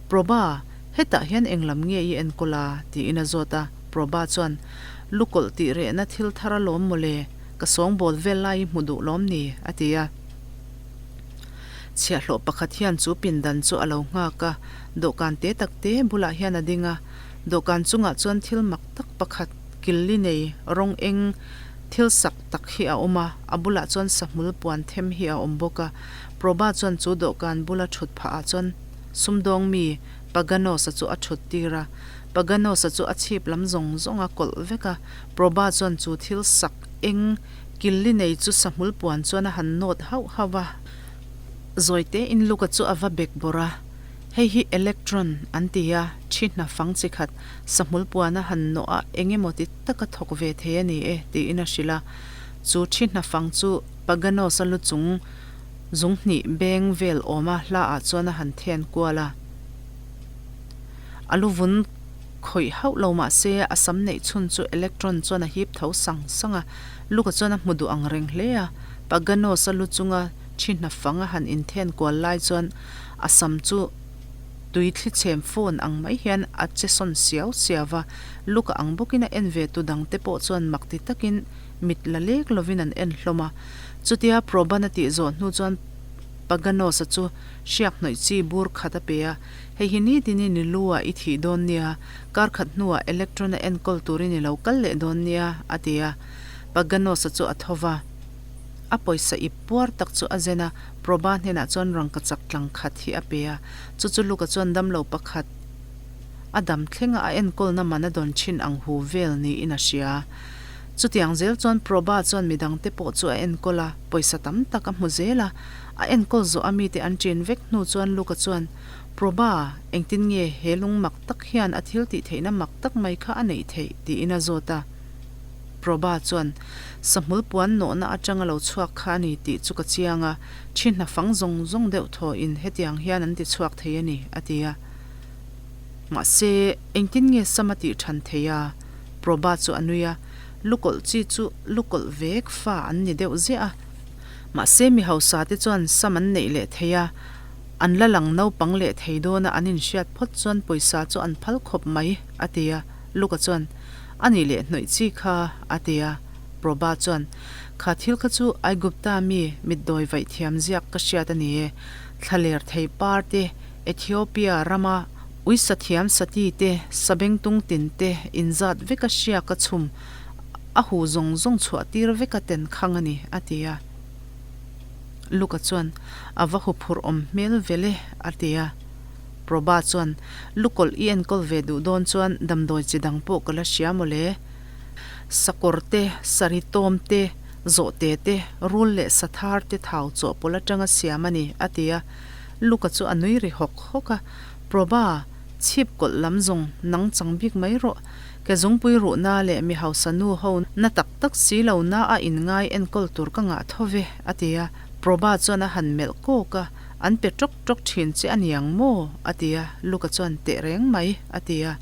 A: Proba, hetah hian eng lam nge i enkawl a? tiin a zawt a. Proba chuan, Lu kawlh tih rehna thil thar alawm mawle, ka sawngbawl vel lai i hmu duh lawm ni? a ti a. Chhiahhlawh pakhat hian chu pindan chu a lo nghak a, dawhkan te tak te bulah hian a ding a. Dawhkan chungah chuan thil mak tak pakhat, killi nei, rawng eng, thil sak tak hi a awm a, a bulah chuan sahmul puan them hi a awm bawk a. Proba chuan chu dawhkan bula thut phah ah chuan sumdawng mi Paganos-a chu a thut tir a. Paganos-a chu a chhip lam zawng zawng a kawlh vek a. Proba chuan chu thil sak eng, Killi nei chu sahmul puan chuan a han nawt hauh hauh a. Zawite in Luka chu a va bek bawrh a, Hei hi electron an ti a, thi hna fang chi khat sahmul puan a han nawh a eng emaw ti taka thawk ve thei a ni e tiin a hrilh a. Chu thi hna fang chu Paganos-a lu chung zung hnih beng vel awma hla ah chuan a han then kual a. A lu vun Khawih hauh lo mah se, a sam neih chhun chu electron chuan a hip tho sang sang a, Luka chuan a hmu duh ang reng hle a. Paganos-a lu chunga thi hna fang a han inthen kual lai chuan a sam chu tui thli chhem phone ang mai hian a che sawn siau siau va, Luka ang bawkin a en ve tu dangte pawh chuan mak ti takin mit la lek lovin an en hlawm a. Chutia Proban a tih zawh hnu chuan Paganos-a chu hriak hnawih chi bur khat a pe a. Hei hi nitin i ni lu ah i thih dawn nia, kar khat hnuah electron a enkawl turin i lo kal leh dawn nia, a ti a. Paganos-a chu a tho va. A pawisa ip puar tak chu a zen a, Proba hnenah chuan rangkachak tlang khat hi a pe a. Chu chu Luka chuan damlo pakhat a dam thlenga a enkawlna man a dawn thin ang hu vel niin a hria. Chutiang zel chuan Proba chuan midangte pawh chu a enkawl a, pawisa tam tak a hmu zel a. A enkawl zawh a mite an chen vek hnu chuan Luka chuan, Proba, engtin nge he lung mak tak hian a thil tih theihna mak tak mai kha a neih theih? tiin a zawt a. Proba chuan, Sahmul puan nawhna atanga lo chhuak kha a ni tih chu ka chiang a, thi hna fang zawng zawng deuh thaw in hetiang hian an ti chhuak thei a ni, a ti a. Mahse, engtin nge sam a tih than thei a? Proba chu a nui a, Lukawlh chi chu lukawlh vek fa an ni deuh ziah a. Mahse mi hausa te chuan sam an neih leh thei a, an la lang naupang leh thei dawn a an inhriat phawt chuan pawisa chu an phal khawp mai, a ti a. Luka chuan, A nih leh hnawih chi kha, a ti a. Proba chuan, Kha thil kha chu Aigupta mi mitdawi vaih thiam ziak ka hriat a ni e. Thlaler thei par te, Ethiopia rama uisa thiam sati te, sabengtung tin te inzat veka hriak a chhum A hu zawng zawng chhuah tir vek a ten khang a ni, a ti a. Luka chuan, A va hu phurh awm hmel vel e, a ti a. Proba chuan, Lukawlh i enkawl ve duh dawn chuan damdawi chi dang pawh ka la hria maw le. Sakawr te, sari tawm te, zawhte te, rul leh sathar te thau chawhpawlh atanga siam a ni, a ti a. Luka chu a nui ri hawk hawk a. Proba, chhip kawlh lam zawng nang chang bik mai rawh. Ke zungpui ruhna leh mi hausa nu ho na tak tak si lo na a inngai enkawl tur ka ngah tho ve, a ti a. Proba chuan a han melh kawk a, An pe tawk tawk thin che a niang maw? a ti a. Luka chuan, Teh reng mai, a ti a.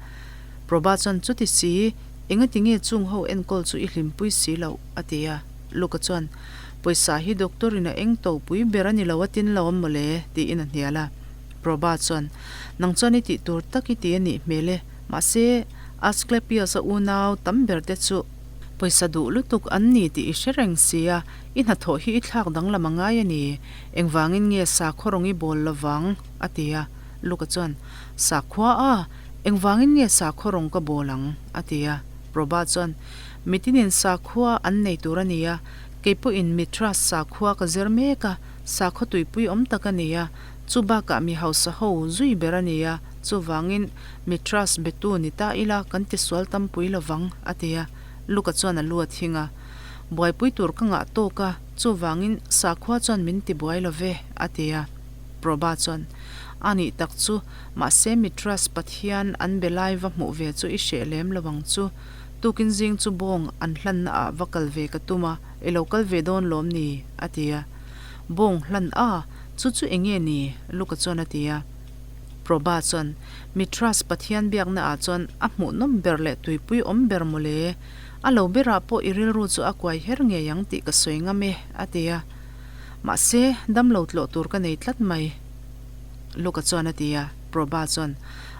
A: Proba chuan, Chuti si, engati nge chung ho enkawl chu i hlimpui si loh? a ti a. Luka chuan, Pawisa hi doctor in a eng to pui ber a ni lo a tin lo a mawle, tiin a hnial a. Proba chuan, Nang chuan i tih tur tak i ti a nih hmel e. Mahse, Asclepius-a unau tam ber te chu pawisa duh lutuk an ni tih i hre reng si a, i hnathawh hi i thlak danglam a ngai a ni. Engvangin nge sakhua rawng i bawl lovang? a ti a. Luka chuan, Sakhua a? Engvangin nge sakhua rawng ka bawl ang? a ti a. Proba chuan, Mitinin sakhua an nei tur a ni a, kei pawhin Mithras sakhua ka zir mek a, sakhua tuipui awm tak a ni a, chu bakah mi hausa ho zui ber a ni a, chuvangin Mithras betu ni ta ila kan tisual tampui lovang, a ti a. Luka chuan a lu a thing a. Buaipui tur ka ngah tawk a, chuvangin sakhua chuan min tibuai lo ve, a ti a. Proba chuan, A nih tak chu, mahse Mithras Pathian an be lai va hmuh ve chu i hreh lem lo ang chu. Tukin zing chu bawng an hlanna ah va kal ve ka tum a, i lo kal ve dawn lawm ni? a ti a. Bawng hlan a, chu chu enge ni? Luka chuan a ti a. Proba chuan, Mithras Pathian biakna ah chuan a hmuhnawm ber leh tuipui awm ber mawle. A lo berah pawh i rilru chu a kuai her ngei ang tih ka sawi ngam e, a ti a. Mahse, damlo tlawh tur ka nei tlat mai. Luka chuan a ti a. Proba chuan,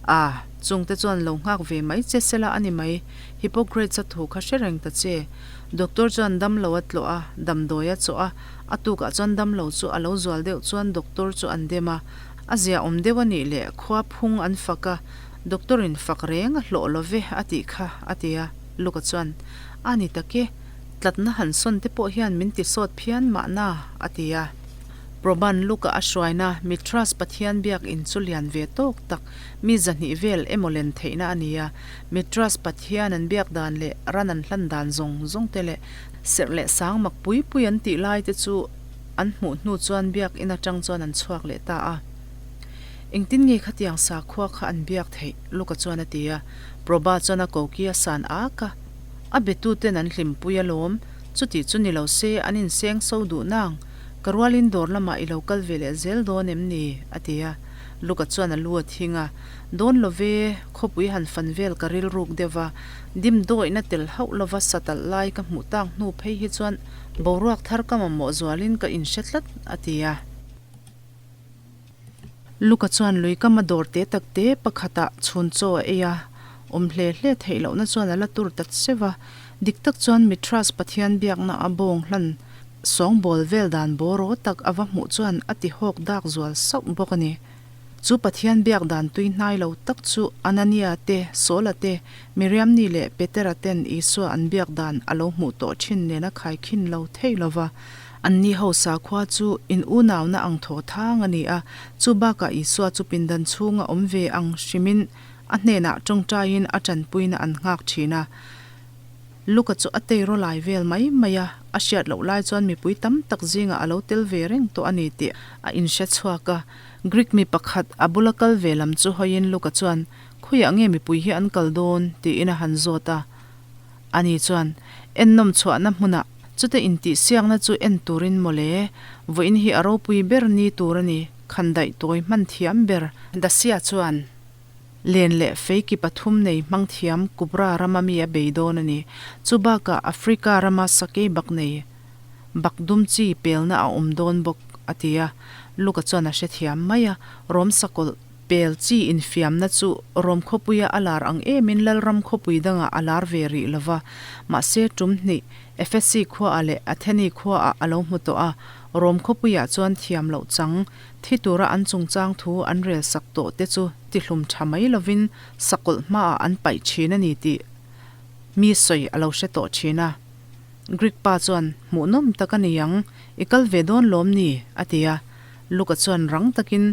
A: A, chungte chuan lo nghak ve mai che sela a ni mai. Hippocrates-a thu kha hre reng ta che. Doctor chuan damlo a tlawh a, damdawi a chawh a, a tukah chuan damlo chu a lo zual deuh chuan doctor chu an dem a. A zia awm deuh a nih leh khua phung an fak a, doctor in fak reng a hlawh lo ve a tih kha, a ti a. Luka chuan, A ni tak e, tlatna han sawn te pawh hian min ti sawt phian mahna, a ti a. Proban Luka a hruaina Mithras Pathian biak in chu lian ve tawk tak, mi zahnih vel emaw len theihna a ni a. Mithras Pathian an biak dan leh ran an hlan dan zawng zawng te leh serh leh sang mak pui pui an tih lai te chu an hmuh hnu chuan biak in atang chuan an chhuak leh ta a. Engtin nge khatiang sakhua kha an biak theih? Luka chuan a ti a. Proba chuan a koki a san ak a. A betuten an hlimpui alawm, chuti chu ni lo se an inseng so duh nang. Ka rualin dawr lamah i lo kal ve leh zel dawn em ni? a ti a. Luka chuan a lu a thing a. Dawn lo ve, khawpui han fan vel ka rilruk deuh va, dim dawihna tel hauh lova satalh lai ka hmuh tak hnu phei hi chuan boruak thar ka mamawh zualin ka inhre tlat, a ti a. Luka chuan lui kama dawr te tak te pakhatah chhun chaw a ei a, awm hle hle theih lohna chuan a la tur ta che va. Dik tak chuan Mithras Pathian biakna a bawng hlan sawngbawl vel dan bawraw tak a va hmuh chuan a ti hawk dak zual sauh bawk a ni. Chu Pathian biak dan tui hnai lo tak chu Anania te, Saula te, Miriamni leh Petera ten Isua an biak dan a lo hmuh tawh thin nena khaikhin lo thei lo va. Anni ho sakhua chu in unauna ang thaw thang a ni a, chu bakah Isua chu pindan chhunga awm ve ang hrimin a hnenah tawngtaiin a tanpuina an nghak thin a. Luka chu a teiraw lai vel mai mai a, a hriat loh lai chuan mipui tam tak zingah a lo tel ve reng tawh a ni tih a inhre chhuak a. Greek mi pakhat a bula kal ve lam chu hawiin Luka chuan, Khawiah nge mipui hi an kal dawn? tiin a han zawt a. Ani chuan, Ennawm chhuahna hmunah chute intihsiakna chu en turin mawle, vawiin hi a ropui ber ni tur a ni, khandaih tawi hman thiam ber. Dasia chuan, Len leh feiki pathum nei hmang thiam Kubra rama mi a bei dawn a ni. Chu bakah Africa rama sakei bak nei bak dum chi pelna a awm dawn bawk, a ti a. Luka chuan a hrethiam mai a, Rom sakawlh pel chi infiamna chu Rom khawpuia a lar ang emin Lalram khawpui dangah a lar ve rih lo va. Mahse tum hnih Efesi khuaah leh Atheni khuaah a lo hmu tawh a, Rom khawpuiah chuan thiam loh chang Thi tura an chungchang thu an rel sak tawh te chu tihlum tha mai lovin sakawlh hmaah an paih thin a ni tih mi sawi a lo hre tawh thin a. Greek pa chuan, Hmuhnawm tak a ni ang, i kal ve dawn lawm ni? a ti a. Luka chuan rang takin,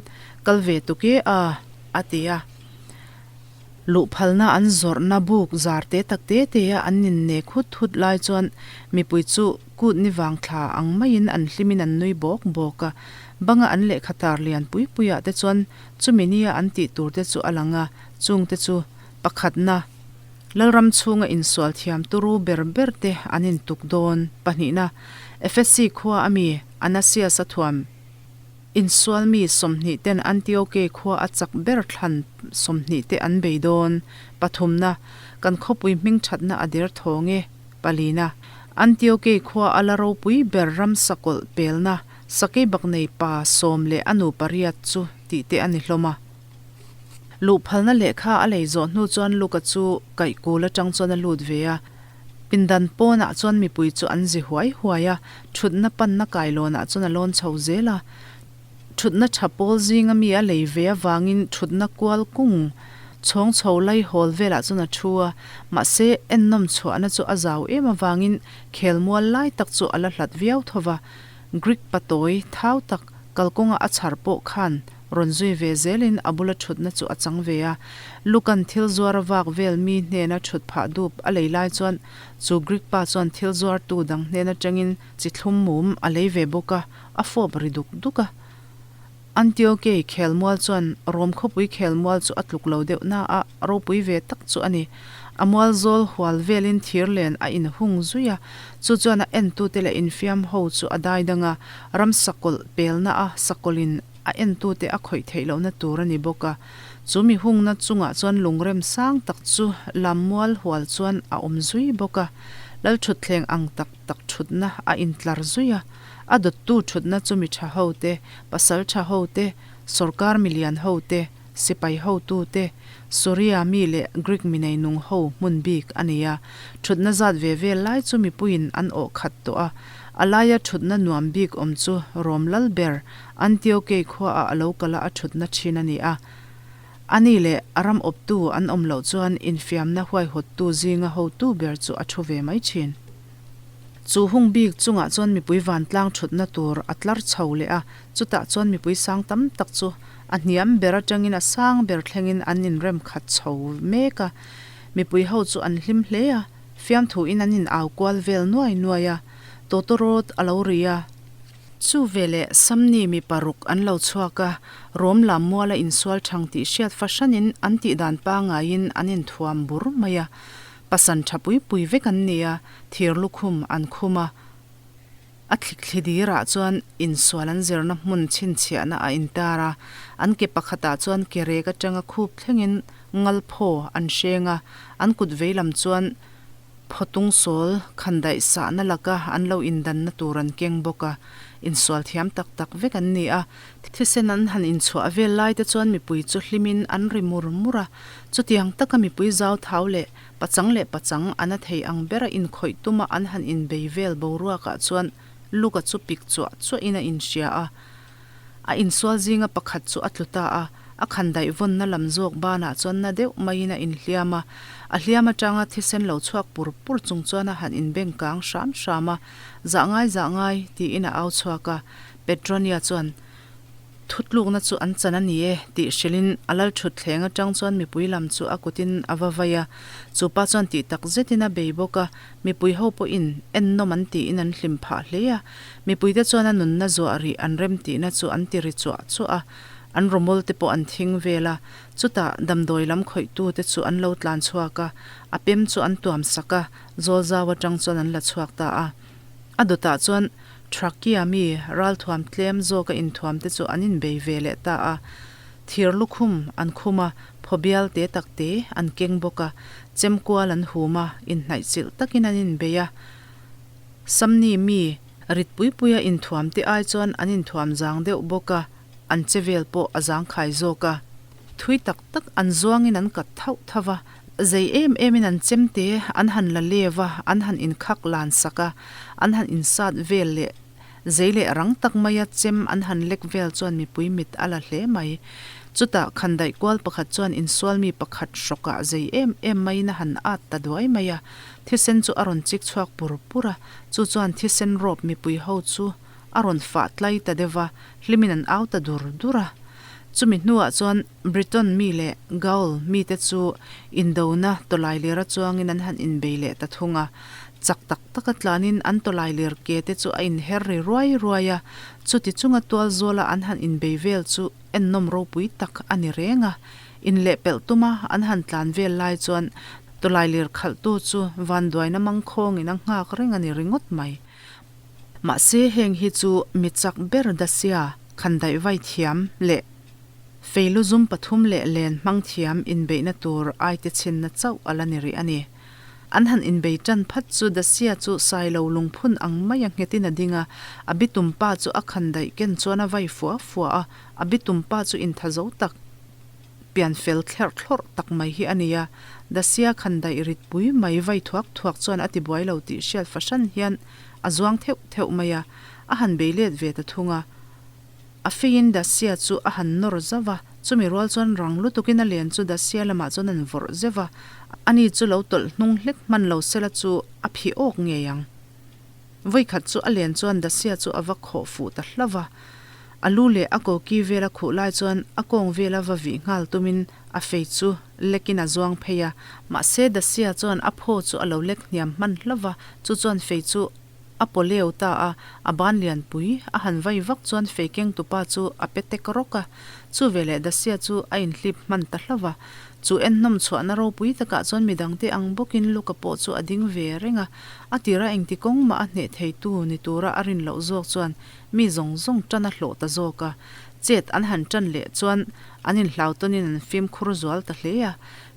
A: Kal ve tuk e a, a ti a. Luh phalna an zawrhna buk zar te tak te te a an innek hut hut lai chuan mipui chu kut ni vang thla ang maiin an hlimin an nui bawk bawk a. Banga an lehkha tar lian pui puiah te chuan chumi nia an tih tur te chu a lang a, chung te chu pakhatna, Lalram chhunga insual thiam turu ber ber te an intuk dawn, pahnihna, Efesi khua a mi Anasias a thuam. Insual mi 20 ten Antioke khua a chak ber thlan 20 te an bei dawn. Pathumna, Kan khawpui hming thatna a der thawng e. Palina, Antioke khua a la ropui ber ram sakawlh pelna Sakeibaknei pa sawm leh a nu pariat chu tih te a ni hlawm a. Luh phalna lehkha a lei zawh hnu chuan Luka chu kaihkul atang chuan a lut ve a. Pindan pawnah chuan mipui chu an zi huai huai a, thutna panna kailawnah chuan a lawn chho zel a. Thutna tha pawl zinga mi a lei ve avangin thutna kual kung chhawng chho lai hawl velah chuan a thu a, mahse ennawm chhuahna chu a zau em avangin khelmual lai tak chu a la hlat viau tho va. Greek patawi thau tak kalkawnga a chhar pawh khan Rawn zui ve zelin a bula thutna chu a chang ve a. Lukan thil zuar a vak vel mi hnena thut phah dup a lei lai chuan chu Greek pa chuan thil zuartu dang hnen atangin chi thlum mum a lei ve bawk a, a fawp ri duk duk a. Antiokei khelmual chuan Rom khawpui khelmual chu a tluk lo deuh na a, ropui ve tak chu a ni. A mual zawl hual velin thir len a inhung zui a, chu chuan a entute leh infiam ho chu a dai dang a, ram sakawlh pelna a sakawlhin. a entute a khawih theih lohna tur a ni bawk a. Chu mi hungna chungah chuan lungrem sang tak chu lammual hual chuan a awm zui bawk a, lalthutthleng ang tak tak thutna a intlar zui a. A dawttu thutna chu mi tha ho te, pasal tha ho te, sawrkar milian ho te, sipai hotu te, Suria mi leh Greek mi neinung ho hmun bik a ni a. Thutna zat ve vel lai chu mipuiin an awh khat tawh a. A laia thutna nuam bik awm chu Rom lal ber Antiokei khuaah a lo kal a a thutna thin a ni a. Ani leh a ram awptu an awm loh chuan infiamna huaihawttu zinga hotu ber chu a thu ve mai thin. Chu hung bik chungah chuan mipui vantlang thutna tur a tlar chho leh a, chutah chuan mipui sang tam tak chu a hniam ber atangin a sang ber thlengin an inrem khat chho mek a. Mipui ho chu an hlim hle a, fiamthuin an in au kual vel nuai nuai a, tawtawrawt a lo ri a. Chu veleh Samni mi paruk an lo chhuak a, Rom lam muala insual thang tih hriat fahranin an tihdan pangaiin an inthuam bur mai a. Pasan tha pui pui vek an ni a, thir lukhum an khum a, a thlikthli dirah chuan insual an zirna hmun chhinchhiahna a intar a, an ke pakhatah chuan ke rek atanga khup thlengin ngalphaw an hreng a, an kut veilam chuan phawtung sawl khandaih sahna laka an lo indanna tur an keng bawk a, insual thiam tak tak vek an ni a, thisen an han inchhuah vel lai te chuan mipui chu hlimin an ri mur mur a. Chutiang taka mipui zau thau leh pachang leh pachang a na thei ang bera inkhawih tuma an han inbei vel boruakah chuan Luka chu pik chuah chuahin a inhria a. A insual zinga pakhat chu a tlu ta a, a khandaih vawnna lam zawk banah chuan na deuh maiin a inhliam a. A hliam atanga thisen lo chhuak pur pur chung chuan a han inbeng kang hram hram a, Zah ngai zah ngai, tiin a au chhuak a. Petronia chuan. Thutlukna chu an chan a ni e, tih hrilhin a lal thutthleng atang chuan mipui lam chu a kutin a va vai a. Chu pa chuan tih tak zetin a bei bawk a, mipui ho pawhin ennawm an tiin an hlim phah hle a. Mipuite chuan a nunna zuah rih an rem tihna chu an ti ri chuah chuah a, an rawmawl te pawh an thing vel a. Chutah damdawi lam khawihtute chu an lo tlan chhuak a, a pem chu an tuam sak a, zawl zau atang chuan an la chhuak ta a. A dawtah chuan Thrakia mi ralthuam tlem zawka inthuam te chu an inbei ve leh ta a. Thir lukhum an khum a, phawbial te tak te an keng bawk a, chemkual an hum a, inhnaihchilh takin an inbei a. Samni mi rit pui puia inthuam te ai chuan an inthuam zang deuh bawk a, an che vel pawh a zangkhai zawk a. Thui tak tak an zuangin an kat thauh thauh a, zei em emin an chem te an han la lev a, an han inkhak lan sak a, an han insat vel leh zei leh rang tak maia chem an han lek vel chuan mipui mit a la hle mai. Chutah khandaih kual pakhat chuan insual mi pakhat hrawkah zei em em maiin a han at ta duai mai a, thisen chu a rawn chik chhuak pur pur a, chu chuan thisen rawp mipui ho chu a rawn fah tlai ta deuh va, hlimin an au ta dur dur a. Chumi hnuah chuan Briton mi leh Gaul mite chu indona tawlailir a chuangin an han inbei leh ta thung a. Chak tak taka tlanin an tawlailir ke te chu a inher ri ruai ruai a, chuti chunga tualzawla an han inbei vel chu ennawm ropui tak a ni reng a. Inlehpelh tuma an han tlan vel lai chuan tawlailir khalhtu chu vanduaina mangkhawngin a nghak reng a ni ringawt mai. Mahse heng hi chu mi chak ber Dacia khandaih vai thiam leh feilu zum pathum leh len hmang thiam inbeihna tur aite chhinna chauh a la ni rih a ni. An han inbei tan phat chu Dacia chu sailo lungphun ang maia nghetin a ding a, a bitum pa chu a khandaih ken chuan a vai fua fua a, a bitum pa chu intha zo tak pian fel thlerh thlawrh tak mai hi a ni a, Dacia khandaih rit pui mai vai thuak thuak chuan a ti buai lo tih hriat fahran hian a zuang theuh theuh mai a, a han bei let ve ta thung a. A feiin Dacia chu a han nawr zauh a, chumi rual chuan rang lutukin a len chu Dacia lamah chuan an vawrh zeuh a, ani chu lo tawlh hnung hlek hman lo sela chu a phih awk ngei ang. Vawikhat chu a len chuan Dacia chu a va khawh fuh ta hlauh a, a lu leh a koki vel a khuh lai chuan a kawng vela va vih nghal tumin a fei chu lekin a zuang phei a, mahse Dacia chuan a phaw chu a lo lek hniam hman hlauh va, chu chuan fei chu a paw leu ta a, a ban lianpui a han vai vak chuan fei keng tupa chu a pe tek rawk a, chu veleh Dacia chu a inhlip hman ta hlauh va, chu enhnawm chhuahna ropui takah chuan midangte ang bawkin Luka pawh chu a ding ve reng a, a tira engti kawng mah a hneh theitu ni tura a rin loh zawk chuan mi zawng zawng tan a hlawh ta zawk a. Chet an han ṭan leh chuan an inhlautawnin an fimkhur zual ta hle a.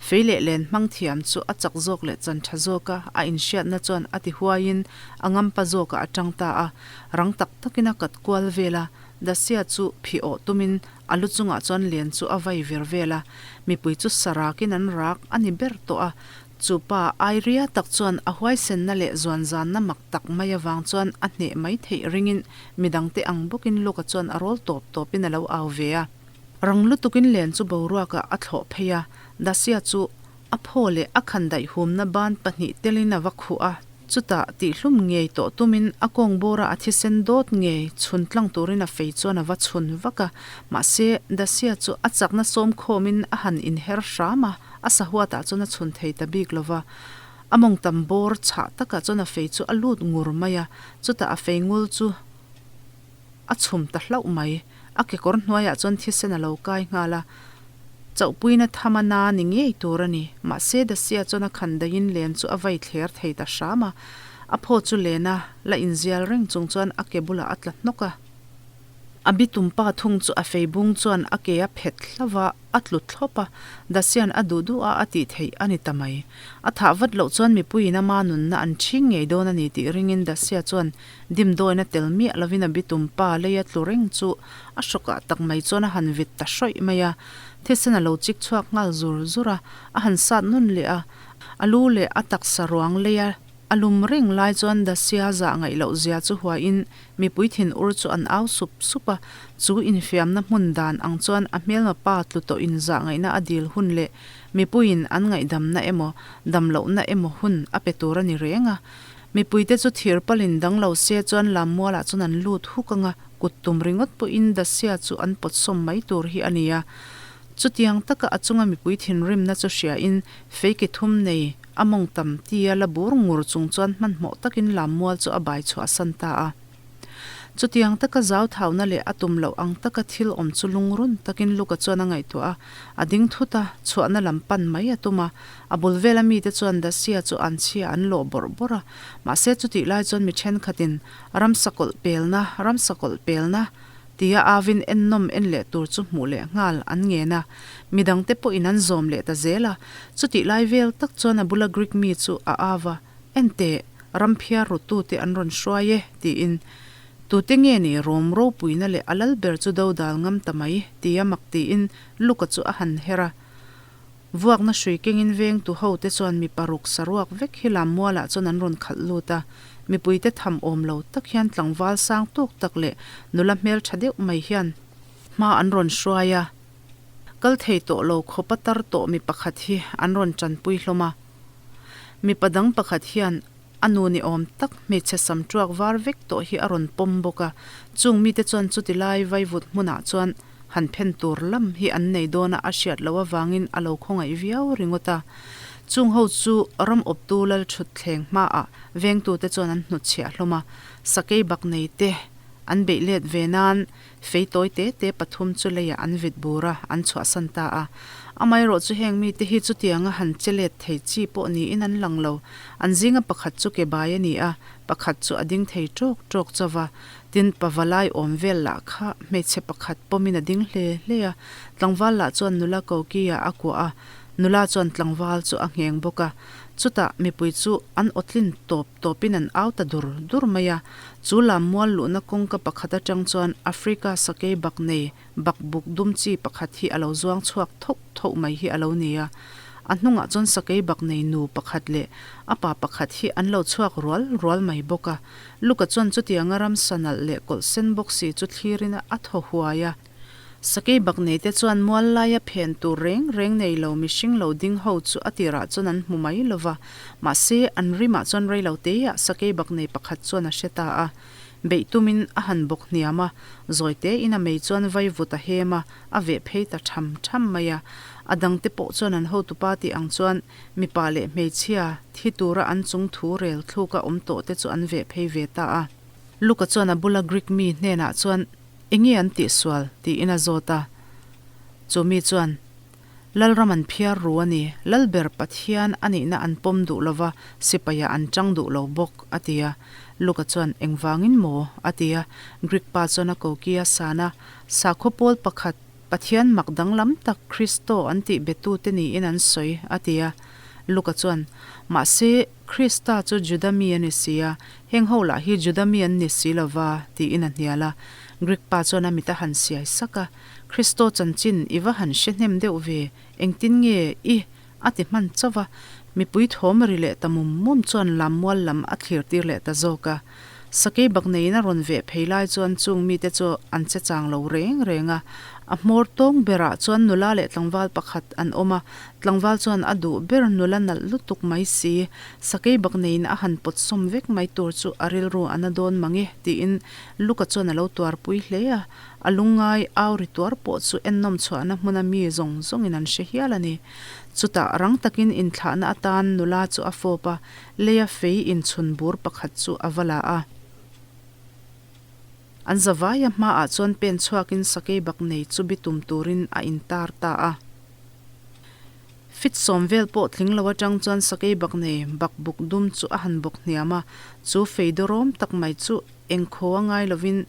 A: Fei leh len hmang thiam chu a chak zawk leh chan ṭha zawka a inhriatna chuan a ti huaiin a ngampa zawkah a ṭang ta a. Rang tak takin a kat kual vel a, Dacia chu phih awh tumin a lu chungah chuan len chu a vai vir vel a. Mipui chu sa rakin an rak a ni ber tawh a. Chu pa Airia tak chuan a huaisenna leh zuanzanna mak tak mai avang chuan a hneh mai theih ringin midangte ang bawkin Luka chuan a rawl tawp tawpin a lo au ve a. Rang lutukin len chu boruakah a thlawh phei a, Dacia chu a phaw leh a khandaih humna ban pahnih telin a va khuh a, chutah tihhlum ngei tawh tumin a kawng bawra a thisen dawt ngei chhun tlang turin a fei chuan a va chhun vak a, mahse Dacia chu a chakna sawm khawmin a han inher hram a, a sahuatah chuan a chhun thei ta bik lo va, a mawngtam bawr chhah takah chuan a fei chu a lut ngur mai a, chutah a fei ngul chu a chhum ta hlauh mai. A kekawr hnuaiah chuan thisen a lo kai nghal a, chauhpuina tham a na ni ngei tur a ni. Mahse, Dacia chuan a khan daiin len chu a vai thler thei ta hram a, a phaw chu lena la inzial reng chung chuan a ke bulah a tla hnawk a. A bitum pa thung chu a fei bung chuan a ke a phet hlauh a, a tlu thlawp a, Dacian a duh duh a a tih theih a ni ta mai. A thah vat loh chuan mipuiin ama nunna an ṭhing ngei dawn a ni tih ringin Dacia chuan Dimdawina tel miah lovin a bitum pa leia tlu reng chu a hrawkah tak mai chuan a han vit ta hrawih mai a, thisen a lo chik chhuak nghal zur zur a, a han sat nun leh a, a lu leh a taksa ruang leia a lum reng lai chuan Dacia zah ngaih loh zia chu huain mipui thin ur chu an au sup sup a, chu infiamna hmun dan ang chuan a hmelma pa tlu tawh in zah ngaihna a dil hun leh mipuiin an ngaihdamna emaw damlohna emaw hun a pe tur a ni reng a. Mipuite chu thir palin dang lo se chuan Lammualah chuan an lut huk ang a, kut tum ringawt pawhin Dacia chu an pawt sawm mai tur hi a ni a. Chutiang taka a chunga mipui thinrimna chu hriain feike thum nei a mawng tam tia la bur ngur chung chuan hmanhmawh takin Lammual chu a bai chhuahsan ta a. Chutiang taka zau thauna leh a tum loh ang taka thil awm chu lungrun takin Luka chuan a ngaihtuah a, a ding thut a, chhuahna lam pan mai a tum a. A bul vela mite chuan Dacia chu an chhia an lawh bawrh bawrh a, mahse chutih lai chuan mi thenkhatin, Ramsa kawlh pelna, ramsa kawlh pelna, tia avin ennawm en leh tur chu hmuh leh nghal an ngen a, midangte pawhin an zawm leh ta zel a. Chutih lai vel tak chuan a bula Greek mi chu a av a, Enteh, ram phiar rutute an rawn hruai e, tiin. Tute nge ni Rom ropuina leh a lal ber chu dodal ngam ta mai, tia mak tiin Luka chu a han her a. Vuakna hrui kengin vengtu hote chuan mi paruk saruak vek hi lammualah chuan an rawn khalh lut a. Mipuite tham awm lo tak hian tlangval sang tawk tak leh nula hmeltha deuh mai hian hma an rawn hruai a. Kal thei tawh lo khawpa tar tawh mi pakhat hi an rawn tanpui hlawm a. Mipa dang pakhat hian a nu ni awm tak hmeichhe sam tuak var vek tawh hi a rawn pawm bawk a, chung mite chuan chuti lai vaivut hmunah chuan han phen tur lam hi an nei dawn a a hriat loh avangin a lo khawngaih viau ringawt a. Chung ho chu ram awptu lal thut thleng hmaah vengtute chuan an hnutchhiah hlawm a, sakei bak nei te an beih let ve nan Fei tawi te te pathum chu leiah an vit bur a, an chhuahsan ta a. Amaherawh chu heng mite hi chutianga han che let thei chi pawh niin an lang lo. An zinga pakhat chu ke bai a ni a, pakhat chu a ding thei tawk tawk chauh va. Tin, pavalai awm vel lah kha hmeichhe pakhat pawmin a ding hle hle a. Tlangval lah chuan nula koki-ah a kuah a, nula chuan tlangval chu a ngheng bawk a. Chutah mipui chu an awtlin tawp tawpin an au ta dur dur mai a. Chu lam mual luhna kawngka pakhat atang chuan Africa sakei bak nei bakbuk dum chi pakhat hi a lo zuang chhuak thoh thoh mai hi a lo ni a. A hnungah chuan sakei bak nei nu pakhat leh a pa pakhat hi an lo chhuak rual rual mai bawk a. Luka chuan chutianga ramsa nalh leh kawlh sen bawk si chu thlirin a thaw huai a. Sakei bak nei te chuan mual laia phen tur reng reng nei lo mihring lo ding ho chu a tirah chuan an hmu mai lo va, mahse an rimah chuan rei lo teiah sakei bak nei pakhat chuan a hre ta a. Beih tumin a han bawk hniam a, zawi tein a mei chuan vai vut a hem a, a veh phei ta tham tham mai a. A dangte pawh chuan an hotupa tih ang chuan mipa leh hmeichhia thi tura an chung thu rel thluka awm tawh te chu an veh phei ve ta a. Luka chuan a bula Greek mi hnenah chuan Enge an tihsual? tiin a zawt a. Chu mi chuan, Lalram an phiar ru a ni. Lalber Pathian a nihna an pawm duh lova, sipaiah an tang duh lo bawk, a ti a. Luka chuan, Engvangin maw? a ti a. Greek pa chuan a koki a san a, Sakhaw pawl pakhat, Pathian mak danglam tak Kristo an tih betute niin an sawi, a ti a. Luka chuan, Mahse, Krista chu Juda mi a ni si a, heng ho lah hi Juda mi an ni si lo va, tiin a hnial a. Greek pa chuan a mit a han siai sak a, Kristo chanchin i va han hre hnem deuh ve, engtin nge i a ti hman chauh va, mipui thawm ri leh ta mum mum chuan lammual lam a thlir tir leh ta zawk a. Sakei bak neiin a rawn veh phei lai chuan chung mite chu an che chang lo reng reng a. A hmawr tawng berah chuan nula leh tlangval pakhat an awm a, tlangval chuan a duh ber nula nalh lutuk mai si, sakei bak neiin a han pawt sawm vek mai tur chu a rilru a na dawn mang e tiin Luka chuan a lo tuarpui hle a. A lungngai au ri tuar pawh chu ennawm chhuahna hmuna mi zawng zawngin an hre hial a ni. Chutah rang takin inthlahna atan nula chu a fawp a, leia fei inchhun bur pakhat chu a va la a. An zavaia hmaah chuan pen chhuakin sakei bak nei chu bitum turin a intar ta a. Fit sawm vel pawh tling lo atang chuan sakei bak nei bakbuk dum chu a han bawk hniam a, chu fei dawrawm tak mai chu Engkhaw a ngai lovin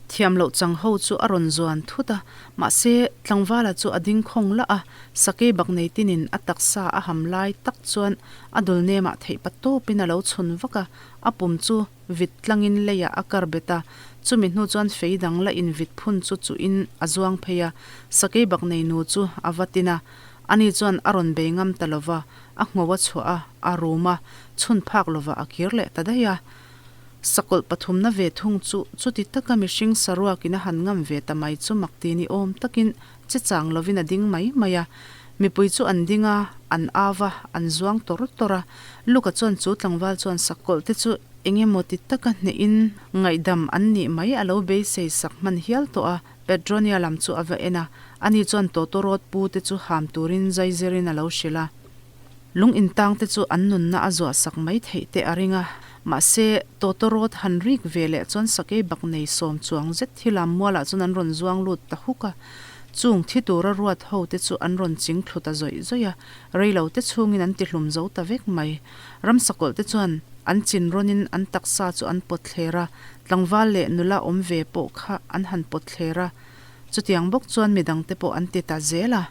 A: thiam loh chang ho chu a rawn zuan thut a, mahse tlangvala chu a ding khawng lah a, sakei bak nei tinin a taksa a ham lai tak chuan a dul nemah theih pa tawpin a lo chhun vak a, a pum chu vit tlangin leiah a kar bet a, chumi hnu chuan fei dang la invit phun chu chuhin a zuang phei a, sakei bak nei nu chu a va tin a, ani chuan a rawn bei ngam ta lova, a ngho a chhuah a, a rum a, chhun phak lovah a kir leh ta daih a. Sakawlh pathumna ve thung chu chuti taka mihring saruakin a han ngam ve ta mai chu mak ti ni awm takin che chang lovin a ding mai mai a. Mipui chu an ding a, an au va, an zuang tawr tawr a. Luka chuan chu tlangval chuan sakawlh te chu eng emaw ti taka hnehin ngaihdam an nih mai a lo beisei sak hman hial tawh a. Petronia lam chu a va en a, ani chuan tawtawrawt pu te chu ham turin zaizirin a lo hrilh a. Lung intang te chu an nunna a zuah sak mai theih te a ring a, mahse, tawtawrawt han rik ve leh chuan sakei bak nei sawm chuang zet hi lam mualah chuan an rawn zuang lut ta huk a. Chung thi tura ruat ho te chu an rawn ching thlu ta zawih zawih a, reilo te chhungin an ti hlum zo ta vek mai. Ramsakawlh te chuan an chin rawnin an taksa chu an pawt thler a, tlangval leh nula awm ve pawh kha an han pawt thler a, chutiang bawk chuan midang te pawh an ti ta zel a.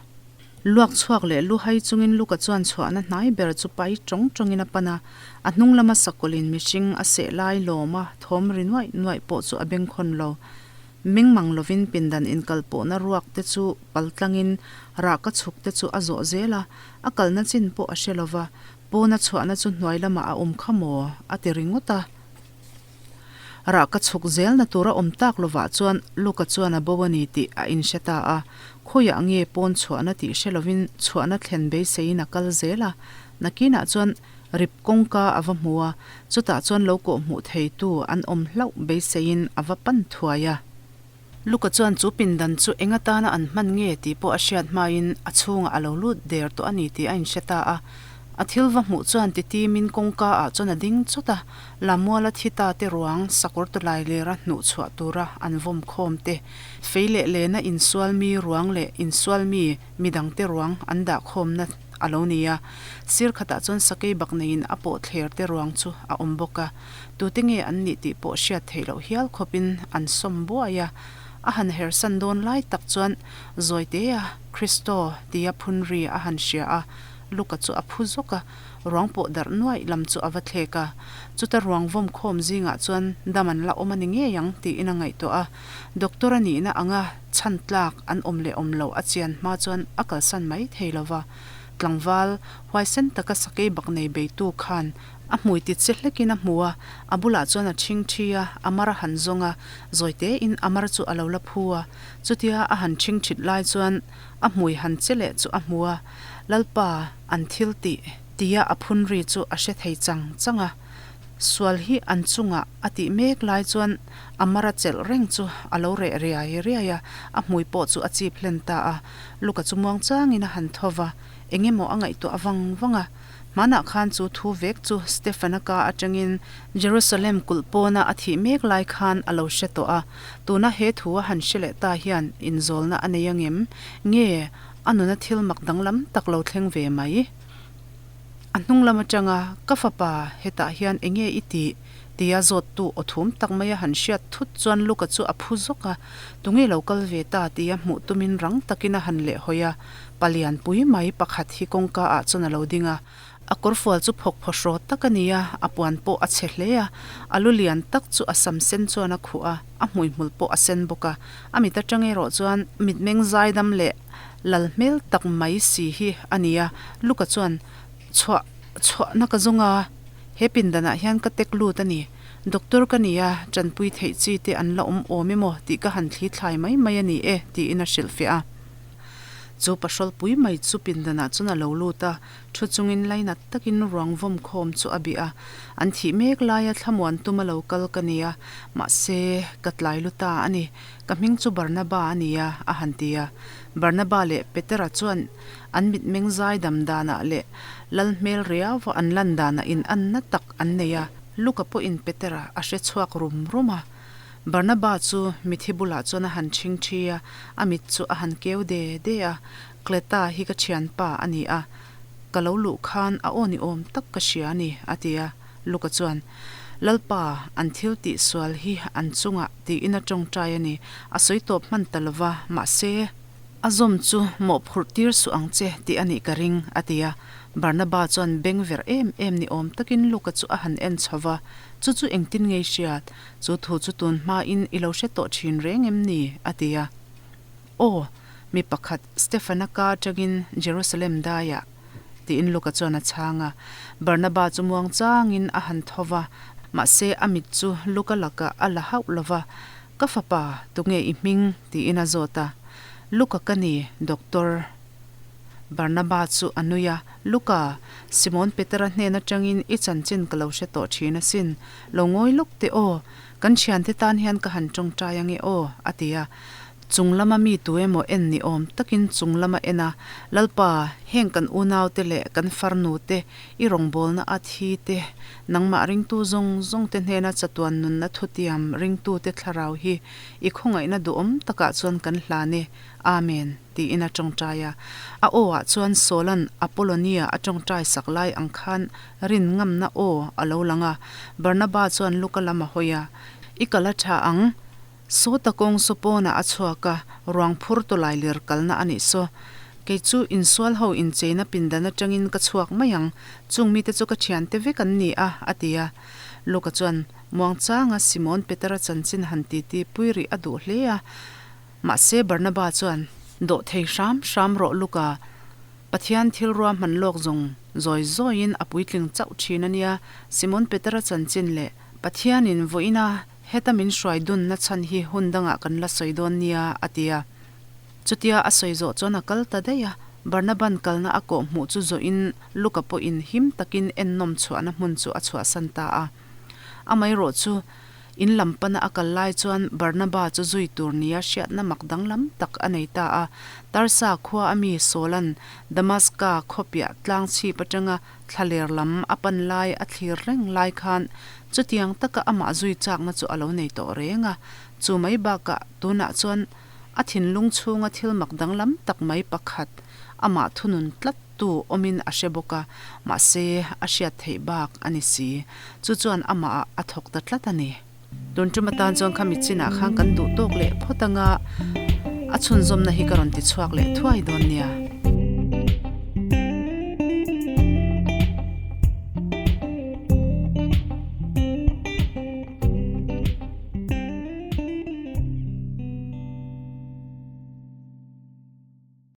A: Luak chhuak leh lu hai chungin Luka chuan chhuahna hnai ber chu pai tawng tawngin a pan a, a hnung lama sakawlin mihring a seh lai lawma thawm ri nuaih nuaih pawh chu a bengkhawn lo. Meng mang lovin pindan inkalpawhna ruak te chu pal tlangin rahka chhuk te chu a zawh zel a, a kalna chin pawh a hre lova, pawna chhuahna chu hnuai lamah a awm kha maw? a ti ringawt a. Rah ka chhuk zelna tur a awm tak lovah chuan Luka chuan a bo a ni tih a inhre ta a, khawiah nge pawn chhuahna tih hre lovin chhuahna thlen beiseiin a kal zel a, nakinah chuan rip kawngka a va hmu a, chutah chuan lo kawh hmuh theitu an awm hlauh beiseiin a va pan thuai a. Luka chuan chu pindan chu eng atana an hman nge tih pawh a hriat hmain a chhungah a lo lut der tawh a ni tih a inhre ta a. A thil va hmuh chuan titimin kawngka ah chuan a ding chawt a, Lamuala thi ta te ruang sakawr tawlai lera hnuh chhuah tura an vawm khawm te, fei leh lena insual mi ruang leh insual mi midang te ruang an dah khawmna a lo ni a. Sir khatah chuan sakei bak neiin a pawh thler te ruang chu a awm bawk a. Tute nge an nih tih pawh hriat theih loh hial khawpin an sawm buai a. A han hersan dawn lai tak chuan Zawitea, Kristo tia phun ri a han hria a, Luka chu a phu zawk a, ruang pawh darh nuaih lam chu a va thlek a. Chuta ruang vawm khawm zingah chuan dam an la awm a ni ngei ang tiin a ngaihtuah a. Doctor a nihna anga chhan tlak an awm leh awm loh a chian hma chuan a kalsan mai thei lo va. Tlangval, huaisen taka sakei bak nei beitu khan A hmui ti che hlekin a hmu a, a bulah chuan a ṭhing ṭhi a, a mar a han zawng a, zawi tein a mar chu a lo la phu a. Chutia a han ṭhing ṭhit lai chuan a hmui han che leh chu a hmu a, Lalpa, an thil tih, tia a phun ri chu a hre thei chang chang a. Sual hi an chungah a tih mek lai chuan a mar a chelh reng chu a lo reh riai riai a, a hmui pawh chu a chip hlen ta a. Luka chu muangchangin a han tho va, eng emaw a ngaihtuah vang vang a. Hmanah khan chu thu vek chu Stefana ka atangin Jerusalem kulh pawna a thih mek lai khan a lo hre tawh a. Tuna he thu a han hre leh ta hian inzawlna a nei angem? Nge A nuna thil mak danglam tak lo thleng ve mai. A hnung lam atanga, Ka fapa, hetah hian enge i tih? tia zawttu aw thum tak maia han hriat thut chuan Luka chu a phu zawk a, Tunge lo kal ve ta? tia hmuh tumin rang takin a han lehhawi a, palian pui mai pakhat hi kawngka ah chuan a lo ding a. A kawrfual chu phawk phawhraw tak a ni a, a puan pawh a chhe hle a, a lu lian tak chu a sam sen chuan a khuh a, a hmuihmul pawh a sen bawk a, a mit atang erawh chuan mitmeng zaidam leh lal hmel tak mai si hi a ni a, Luka chuan chhuah chhuahna ka zawng a, he pindanah hian ka tek lut a ni, doctor ka ni a, tanpui theih chi te an la awm awm emaw tih ka han thli thlai mai mai a ni e tiin a hrilhfiah a. Chu pahrawlpui mai chu pindanah chuan a lo lut a, Thu chungin lainat takin ruang vawm khawm chu a bih a, an thih mek laia thlamuan tuma lo kal ka ni a, mahse, ka tlai lu ta a ni, ka hming chu Barnaba a ni a, a han ti a. Barnaba leh Petera chuan an mitmeng zaidam danah leh lal hmel riauva an lan danah inanna tak an nei a, Luka pawhin Petera a hre chhuak rum rum a. Barnaba chu mithi bulah chuan a han ṭhing ṭhi a, a mit chu a han keu de de a, Kleta hi ka thianpa a ni a, ka lo luh khan a aw ni awm tak ka hria a ni, a ti a. Luka chuan, Lalpa, an thil tih sual hi an chungah tiin a tawngtai a ni, a sawi tawp hman ta lova, mahse, a zawm chu mawhphurh tir suh ang che tih a nih ka ring, a ti a. Barnaba chuan beng ver em em ni awm takin Luka chu a han en chho va, Chu chu engtin ngei hriat? Chu thu chu tun hmain i lo hre tawh thin reng em ni? a ti a. Aw, mi pakhat Stefana ka atangin Jerusalem daiah, tiin Luka chuan a chhang a. Barnaba chu muang changin a han tho va, mahse a mit chu Luka lakah a la hauh lo va. Ka fapa, tunge i hming? tiin a zawt a. Luka ka ni, Doctor. Barnaba chu a nui a, Luka, Simon Petera hnen atangin i chanchin ka lo hre tawh thin asin. Lo ngawi lawk teh aw, kan thiante tan hian ka han tawngtai ange aw, a ti a. Chung lama mi tu emaw en ni awm takin chung lama en a, Lalpa, heng kan unaute leh kan farnute, i rawngbawlna a thi te, nangmah ringtu zawng zawngte hnena chatuan nunna thutiam ringtute thlarau hi i khawngaihna duhawm takah chuan kan hlan e. Amen, tiin a tawngtai a. A aw-ah chuan Saul-a'n Apollonia a tawngtai sak lai ang khan rin ngamna aw a lo lang a. Barnaba chuan Luka lam a hawi a, I kal a tha ang. Sawta kawng saw pawnah a chhuak a, ruang phur tawlai lir kalna a nih saw. Kei chu insual ho incheina pindan atangin ka chhuak mai ang, chung mite chu ka thiante vek an ni a, a ti a. Luka chuan muangchanga Simon Petera chanchin han titi pui rih a duh hle a, mahse Barnaba chuan, Dawh thei hram hram rawh Luka, Pathian thil ruahman lawk zawng zawi zawiin a puitling chauh thin a nia, Simon Petera chanchin leh Pathianin vawiina Heta min hruai dunna chhan hi hun dangah kan la sawi dawn nia, a ti a. Chutia a sawi zawh chuan a kal ta daih a, Barnaban kalna a kawh hmuh chu zawhin Luka pawhin him takin ennawm chhuahna hmun chu a chhuahsan ta a. Amaherawh chu, in lam pana a kal lai chuan Barnaba chu zui tur nia hriatna mak danglam tak a nei ta a. Tarsa khua a mi Saul-a'n Damaska khaw piah tlang chhip atanga Thlaler lam a pan lai a thlir reng lai khan chutiang taka amah zui chakna chu a lo nei tawh reng a. Chu mai bakah tunah chuan a thinlung chhunga thil mak danglam tak mai pakhat amah thunun tlat tu awmin a hre bawk a, mahse a hriat theih bak a ni si. Chu chuan amahah a thawk ta tlat a ni. Tun tum atan chuan khami chinah khan kan duh tawk leh phawt anga a chhunzawmna hi ka rawn ti chhuak leh thuai dawn nia.